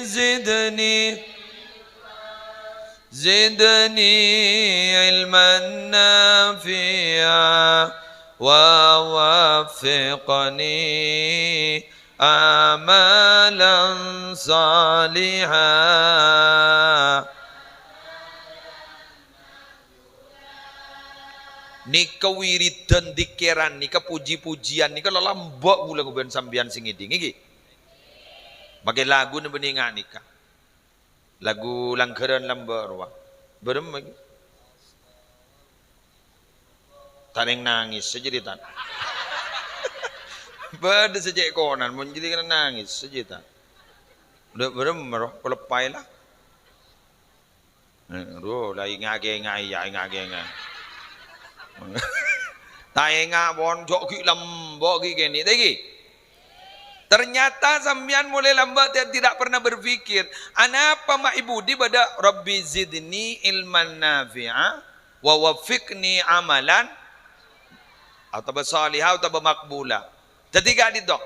zidni, zidni ilman nafi'a wa waffiqni amalan saliha. Nèka wiridan, dzikèran nèka, puji-pujiyan nèka lalamba' ghulâ bân sampèyan sè ngèdhing, èngghi? Makè laguna bânnè nga' nèka. Lagu langghârân lamba' rowa. Bârâmma ghi? Ta' nèng nangès saja, Tan. Bâdâ sè cè' konan, mon jârèya kèng nangès saja, Tan. Bârâmma rowa, paleppaè la. Eh, rowa, la ènga'-ènga', iyâ, ènga'-ènga'. Ta' ènga', pon, jhâ' ghi' lamba' ghi' kènè', ta' ghi? Ternyata sampèyan molaè lambâ' te-, tidak pernah berpikir, "Anapa ma' è budi bâdâ, 'Rabbi zidni ilman nafi'a wa waffiqni amalan," otabâ shaliha otabâ maqbula. Dhâddhi ka'dinto,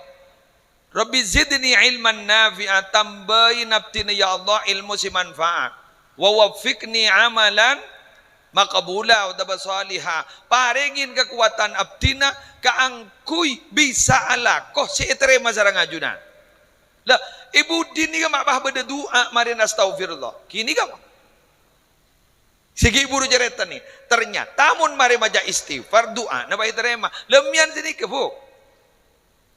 "Rabbi zidni ilman nafi'a," tambâi abdhina, ya Allah, èlmo sè manfaat. "Wa waffiqni amalan maqbula," otabâ shaliha. Parèngè kakowadhân abdhina kaangghuy bisa alako sè ètarèma sareng ajunan. Lah, è budi nèka ma' pas bâdâ du'a marèna astaghfirullah. Ghânèka, sè ghi' bhuru carètana. Ternyata mon marè maca istighfar, du'ana pas ètarèma. Lèmèyan sè nèka, Bu.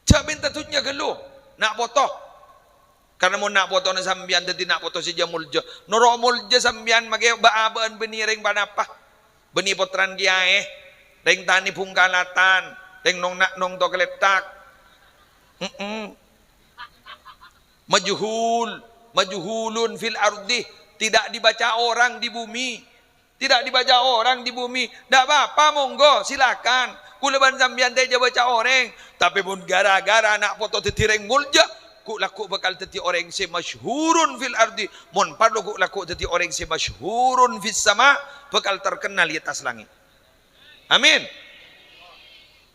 Jhâ' mènta dhunnya ghâllu, na' poto. Karna mon na' potona sampèyan dhâddhi na' poto sè jhâ' molja, noro' molja sampèyan makè bâ'-abâ'ân bânnè rèng ponapa? Bânnè pottrana kèyaè, rèng tanè bhungkalatan, rèng nong-, na-, nongto kalèthak. Mm-mm. Majhul, majhulun fil ardi, tidak dibaca orang di bumi. Tidak dibaca orang di bumi. Ndak apa-apa, monggo, silakan. Kaulâ bân sampèyan ta' èjhâ' baca orèng. Tapè mon gara-gara na' poto dhâddhi rèng molja, ghu'-lagghu' bhâkal dhâddhi orèng sè masyhurun fil ardi. Mon parlo ghu'-lagghu' dhâddhi orèng sè masyhurun fis sama, bhâkal terkenal è attas langngè'. Amin.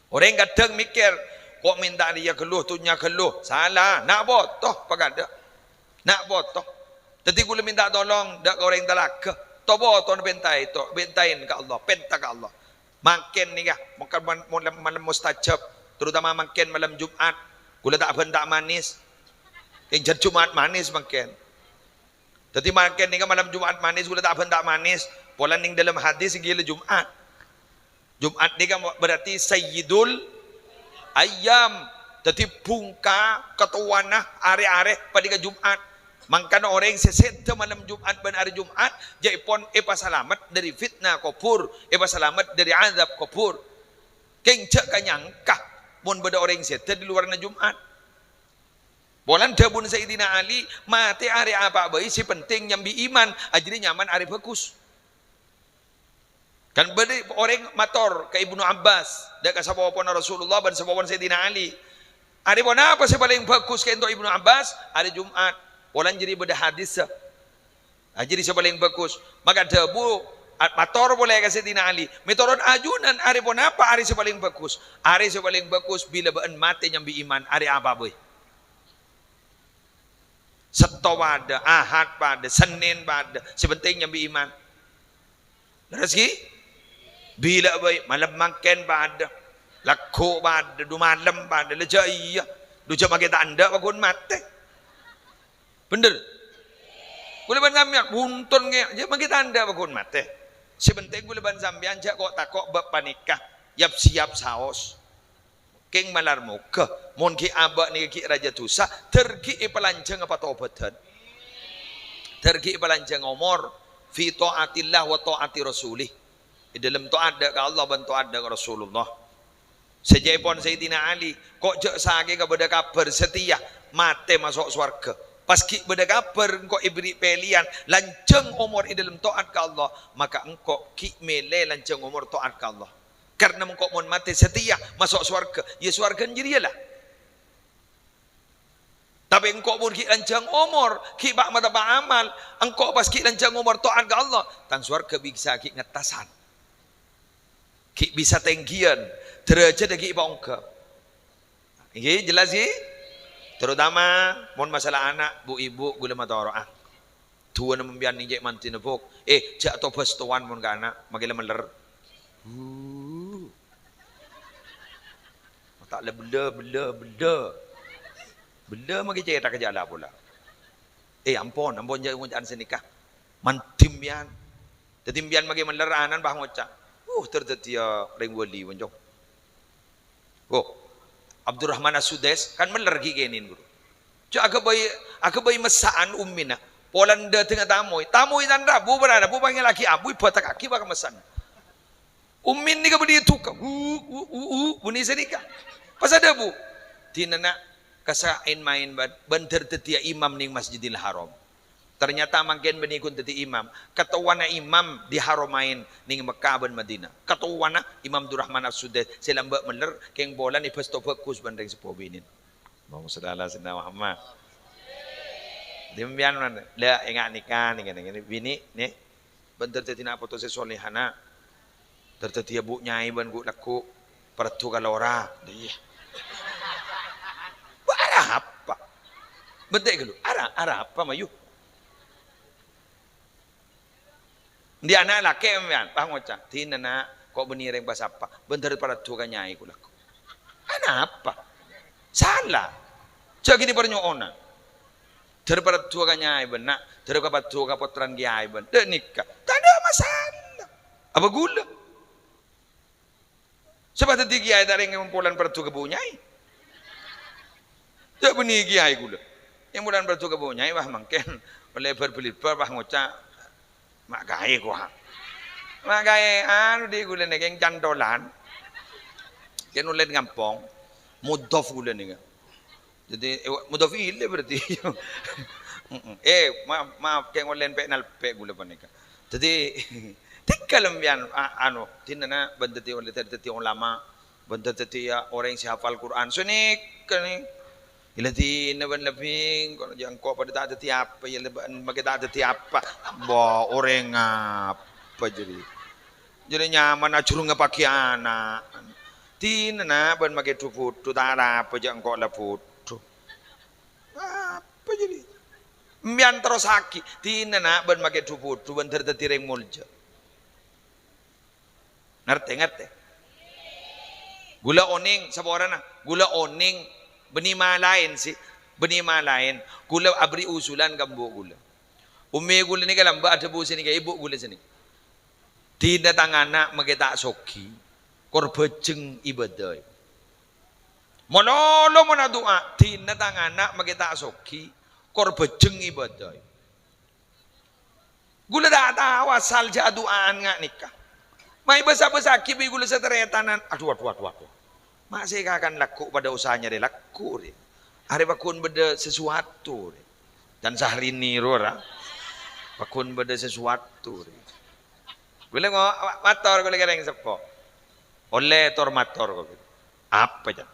Orèng kadhâng mèkkèr, "Ko' mènta rèya ghâllu, dhunnya ghâllu." Sala, na' poto pakaddhâ'. Na' poto. Dhâddhi kaulâ mènta tolong dâ' ka orèng talaga. To-potona pèntaè, to-, pèntaè ka Allah, pènta ka Allah. Mangkèn nèka, mangkèn mon-, mon-, malem mustajab, terutama mangkèn malem Jum'at. Kaulâ ta' bân ta' manès. Kèng jhât Jum'at manès mangkèn. Dhâddhi mangkèn nèka malem Jum'at manès, kaulâ ta' bân ta' manès. Polana neng dâlem hadis ghi' la Jum'at. Jum'at nèka berarti sayyidul ayyam. Dhâddhi bhungka, katowana, arè-arè panèka Jum'at. Mangkana orèng sè sèdhâ malem Jum'at bân arè Jum'at, jhâ' èpon èpasalamet dâri fitna kobhur, èpasalamet dâri azab kobhur. Kèng jhâ' kanyangka mon bâdâ orèng sèdhâ di luwarna Jum'at. Polana dhâbuna Sayyidina Ali, "Matè arè apa bhâi, sè penting nyambi iman, ajâriyâ nyaman arè bhâghus." Kan bâdâ orèng mator ka Ibnu Abbas, dâ' ka sapopona Rasulullah bân sapopona Sayyidina Ali, "Arè ponapa sè palèng bhâghus ka'dinto Ibnu Abbas?" "Arè Jum'at." Polana jâriyâ bâdâ hadis, "Arè jâriyâ sè palèng bhâghus." Maka dhâbu, a-, mator polè ka Sayyidina Ali, "Mètorot ajunan arè ponapa arè sè palèng bhâghus?" "Arè sè palèng bhâghus bilâ bâ'na matè nyambi iman, arè apa bhâi." Settong padâ, Ahad padâ, Sennèn padâ, sè penting nyambi iman. Lerres ghi? Bilâ bhâi, malem mangkèn padâ, lagghu' padâ, du malem padâ, la jhâ' iyâ, du jhâ' makè tandhâ paggun matè. Bhender? Kaulâ bân sampèyan, bhunten kèya, jhâ' makè tandhâ paggun matè. Sè penting kaulâ bân sampèyan jhâ' ko'-tako' bab panèka, yap-siyap saos. Kèng malar moghâ, mon ghi' abâ' nèka ghi' rajâ dhusa, dâr ghi' èpalanjhânga patobhâdhân. Dâr ghi' èpalanjhânga omor, fi tha'atillah wa tha'ati rasulih. È dâlem to'at dâ' ka Allah bân to'at dâ' ka Rasulullah. Sajâèpon Sayyidina Ali, ko' jhâ' sakènga bâdâ kabhâr satèya matè maso' sowarghâ. Pas ghi' bâdâ kabhâr engko' èberri' pèlèyan lanjhâng omor è dâlem to'at ka Allah, maka engko' ghi' mèlè lanjhâng omor to'at ka Allah. Karna mengko' mon matè satèya maso' sowarghâ, ya sowarghâna jârèya la. Tapè engko' mon ghi' lanjhâng omor, ghi' pa'-mateppa' amal, engko' pas ghi' lanjhâng omor to'at ka Allah, tang sowarghâ bisa ghi' ngettasan. Ghi' bisa tèngghiyân, dârâjhâddhâ ghi' paongghâ. Èngghi, jelas ghi? Terutama mon masalah ana', bu-ibu, ghulâ matoro'a. Du'âna mon bi'ân nèng cè' mandhina, Bu'. Eh, jhâ' tobâs towan mon ka ana', makè la mèller. Wuh. Ta' la bellâ, bellâ, bellâ. Bellâ makè cèthak jhâ' la pola. Eh, ampon, ampon jhâ' ngoca'an sanèka. Mandhi bi'ân. Dhâddhi bi'ân makè mèller ana'na pas ngoca', "Uh, ter dhâddhiyâ rèng wali, Cong." Oh, Abdurrahman As-Sudais kan mèller ghi' kènè'an, Bro. Jhâ' aghâbây, aghâbây messa'an ummina. Polana dâteng tamoy. Tamoy tan rabu, bârâ' rabu pangèllaghi abu, èbhâtaghi bâ' ka messa'an. Ummin nèka bânnè duka. Hu, hu, hu, hu, bânnè sanèka. Pas adhâbu, "Dinana kasa'in maèn bân, bân dâr dhâddhiyâ imam nèng Masjidil Haram." Ternyata mangkèn bânnè ghun dhâddhi imam. Katowana imam di Haramain nèng Mekkah bân Madinah. Katowana Imam Abdurrahman As-Sudais sè lambâ' mèller kèng polana èbhâsto bhâghus bân rèng seppo binèna. Allahumma shalli ala sayyidina Muhammad. Dhimbiyan man, la, enga' nika, nika, nika, binè', nè. Bân dhâr dhâddhi na' poto sè solehana. Dhâr dhâddhiyâ bu' nyaè bân ghu-, lagghu' parèddhu ka lora. Iyâ. Bâ' arapa? Bhântè' ghâllu. Ara-, arapa, mayu? Andi' ana' lakè' sampèyan, pas ngoca', "Dinah, Na', ko' bânnè rèng pasapa, bân dhâr parèddhu ka nyaè ghu-, lagghu'." Anapa? Sala. Jhâ' ghini parnyo'ona. Dhâr parèddhu ka nyaè bân, Na', dhâr ka parèddhu ka pottrana kèyaè bân. Dâ' nèka. Tadâ' masalah. Apa ghulâ? Sè padâddhi kèyaè ta' rèng molan parèddhu ka bu' nyaè. Jhâ' bânnè kèyaè ghulâ. Molan parèddhu ka bu' nyaè, wah, mangkèn ollè bâr-bâlibâr, wah, ngoca', "Ma' kaè, kowa." Ma' kaè, anu, dhi ghulâ nèka, kèng cantolan. Kèng ollè ngampong. Mudhof ghulâ nèka. Dhâddhi, eh, mudhof ilaih berarti. Mm-mm. Eh, maaf, maaf, kèng ollè pè' nalpè' ghulâ panèka. Dhâddhi, tèngghâl sampèyan, a-, anu, dinah, Na', bân dhâddhi ollè dhâddhi ulama, bân dhâddhi, yâ, orèng sè hafal Qur'an. Sè nèka, nè. Ila dinah bân lebbi, ko' jhâ' engko' padâ ta' dhâddhi apa, yâ, leb-, makè ta' dhâddhi apa. Bâ, orèng apa jârèya? Jârèya nyaman ajhurungnga paghi ana'. Dinah, Na', bân makè dhu-budhu, ta' arapa jhâ' engko' la budhu. Apa jârèya? Sampèyan terrossaghi, dinah, Na', bân makè dhu-budhu, bân dhâr dhâddhi rèng molja. Ngartè, ngartè? Ghulâ onèng, saporana, ghulâ onèng, bânnè malaèn sè, bânnè malaèn, ghulâ aberri' usulan ka embu' ghulâ. Ummè ghulâ nèka lambâ' adhâbu sè nèka, ibu ghulâ sè nèka. Dinah tang ana' makè ta' soghi, kor bhâjheng ibâdâ. Malolo mon adu'a, dinah tang ana' makè ta' soghi, kor bhâjheng ibâdâ. Ghulâ ta' tao asal jhâ' adu'aan nga' nèka. Maè bâsa-bâsaghi bi' ghulâ sataretanan. Adhu, adhu, adhu, adhu. Ma' sè èkakan lagghu' padâ usaha nyarè lagghu', rè. Arè pagghun bâdâ sesuatu, rè. Can Syahrini rowa, ra. Pagghun bâdâ sesuatu, rè. Ghulâ ngo-, mator ghulâ ka rèng seppo. Ollè tor mator, ghulâ. Apa, Can?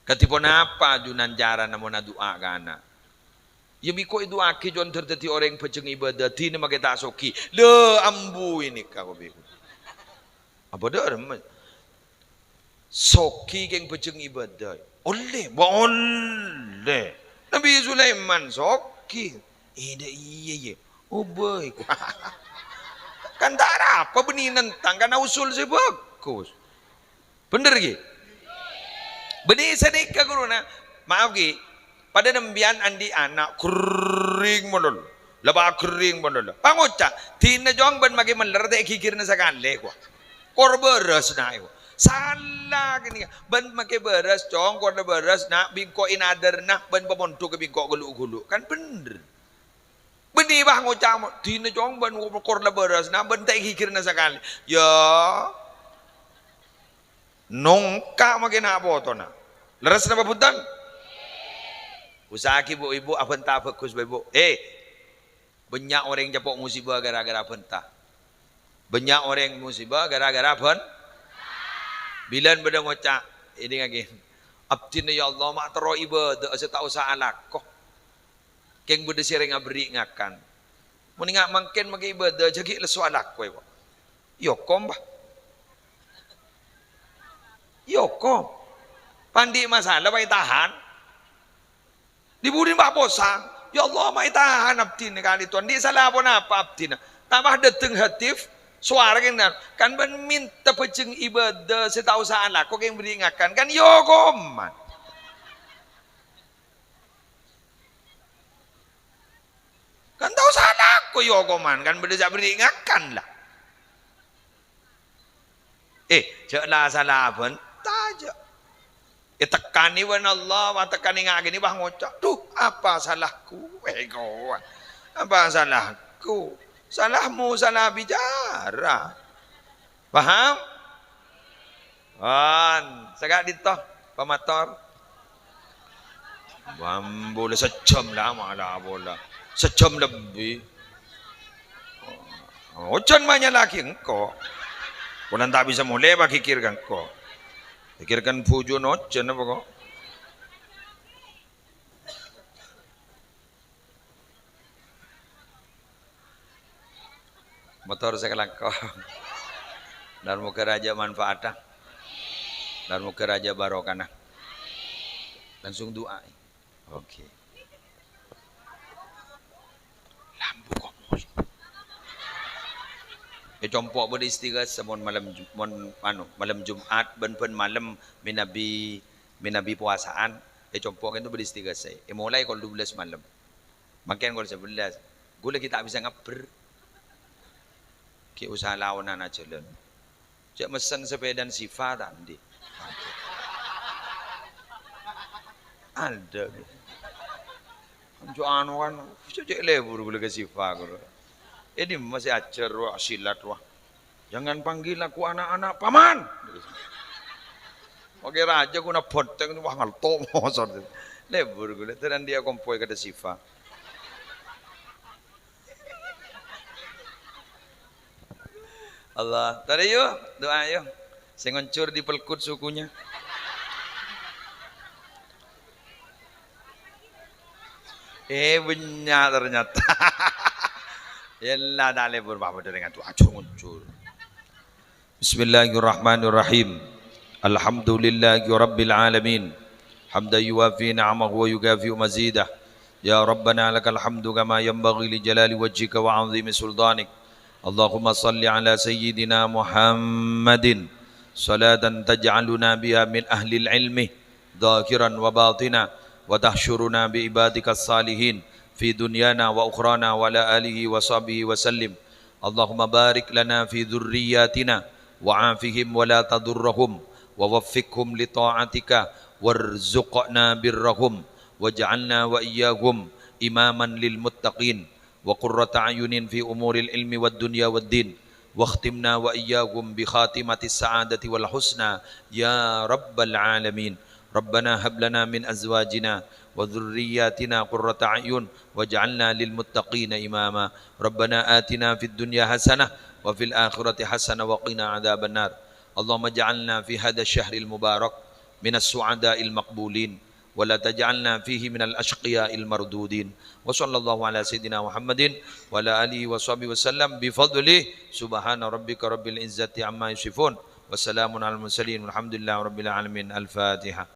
Kadhi ponapa ajunan carana mon adu'a ka ana'? Yâ, bi' ko' èdu'aaghi, Con, dhâr dhâddhi orèng bhâjheng ibâdâ, dinah makè ta' soghi. Lha, ambu nèka, ko' bi'. Apa dhâ' remma? Soghi kèng bhâjheng ibâdâ. Ollè, bâ ollè. Nabbhi Sulaiman soghi. È, dâ' iyâ, iyâ. Obâi. Kan ta' arapa bânnè nentang, kan usul sè bhâghus. Bhender, ghi? Bânnè sanèka ghuruna. Maaf, ghi. Padâ nembiyân andi' ana' ghering malolo. La paghering malolo. Pangoca', "Dinah, Cong, bân makè mellèr ta' èghighirrâ sakalè, kowa." Kor bârâs, Na', kowa. Sala kènè'. "Bân makè bârâs, Cong, kor bârâs, Na', bi' engko' ènadârâna bân pamondhughâ bi' engko' ghâlu'-ghâlu'." Kan bhender. Bânnè, bâ, ngoca', "Dinah, Cong, bân kor la bârâs, Na', bân ta' èghighirrâ sakalè." Yâ. Nongka' makè na' potona. Lerres napa bhunten? Usaha'aghi, Bu', Ibu, abhânta bhâghus, Bapak Ibu. Eh, bânnya' orèng capo' musibâ ghârâ-ghârâ abhânta. Bânnya' orèng musibâ ghârâ-ghârâ abhân-, bilân bâdâ ngoca', èdingngaghi, "Abdhina, ya Allah, ma' terro ibâdâ'â sè ta' osa alako. Kèng bâdâ sè rèng aberri' ngakan. Mon enga' mangkèn makè ibâdâ, jhâ' ghi' lesso alako, èko." Èokom, bâ. Èokom. Pandi' masalah, bâ ètahan. Dhi-budhina bâ posang. "Ya Allah, ma' ètahan abdhina kalè Towan. Andi' sala ponapa abdhina?" Tambâ dâteng hatif, sowara kèng, "Kan bân mènta bhâjheng ibâdâ sè ta' osa alako kèng berri' ngakan." Kan èokoman. Kan ta' osa alako, èokoman, kan bâdâ sè aberri' ngakan, la. Eh, jhâ' la sala abhânta, jhâ'. Ètekkanè bân Allah, wah, tekkanè nga' kènè', bâ, ngoca', "Duh, apa salahku?" Eh, kowa. "Apa salahku?" Salahmu salah bicara. Paham? Pon, sè ka'dinto, pamator. Bâ, bulâ sajjhâm la, mala bulâ. Sajjhâm lebbi. Ojhân ma' nyala'aghi engko'. Bulâ ta' bisa molè, bâ, ghighir ka engko'. Ghighir kan bhujuna ojhân apa, ko'? Motor sè kalangkong. Dar moghâ rajâ manfaatna. Dar moghâ rajâ barokana. Langsung du'a. Oke. Lambu kok muli. È compo' bâdâ istighasah mon malem Ju-, mon, anu, malem Jumat bân, bân malem mènabi, mènabi powasaan. È compo' kan itu bâdâ istighasah. È molaè kol dua belas malem. Mangkèn kol sebelas. Ghulâ ghi' ta' bisa ngabbher. Ghi' usaha laonan ajhâlân. Cè' messen sepèdana Siva ta' andi'? Adâ. Cè' anu kan, cè' lebur ghulâ ka Siva ghulâ. Ini masih ajar wah silat wah. "Jangan panggil aku anak-anak, Paman." Oke, rajâ ghuna bontèng, wah, ngelto mosor. Lebur ghulâ, terus dia kompoy kada Siva. Allah, tadi yuk, doa yuk. Sè ngoncor di pelkut sukunya. Eh, bânnya' ternyata. Yella, ta' lebur, Bapak, dâri ngadu, aja ngoncor. Bismillahirrahmanirrahim. Alhamdulillahi rabbil alamin. Hamdan yuwafi ni'amahu wa yukafi'u mazidah. Ya Rabbana lakal hamdu kama yanbaghi li jalali wajhika wa 'azimi sultanik. Allahumma salli ala sayyidina Muhammadin salatan taj'aluna biha min ahlil ilmi dhahiran wa batina, wa tahsyuruna bi ibadikas salihin fi dunyana wa ukhrana wa ala alihi wa sahbihi wa sallim. Allahumma barik lana fi dzurriyyatina wa afihim wa la tadurrahum wa waffiqhum li ta'atika warzuqna birrahum waj'alna wa iyyahum imaman lil muttaqin wa qurrata a'yunin fi umuril ilmi wad dunya wad din. Wakhtimna wa iyyahum bi khatimatis sa'adati wal husna ya rabbal alamin. Rabbana hab lana min azwajina wa dzurriyyatina qurrata a'yun waj'alna lil muttaqina imama. Rabbana atina fid dunya hasanah wa fil akhirati hasanah wa qina adzabannar. Allahumma ij'alna fi hadzal syahril mubarak minas su'ada'il maqbulin. Wa la taj'alna fihi minal asyqiya'il mardudin. Wa sallallahu ala sayyidina Muhammadin wa ala alihi wa sahbihi wa sallam bi fadli subhana rabbika rabbil izzati amma yasifun. Wa salamun alal mursalin walhamdulillahi rabbil alamin. Al-Fatihah.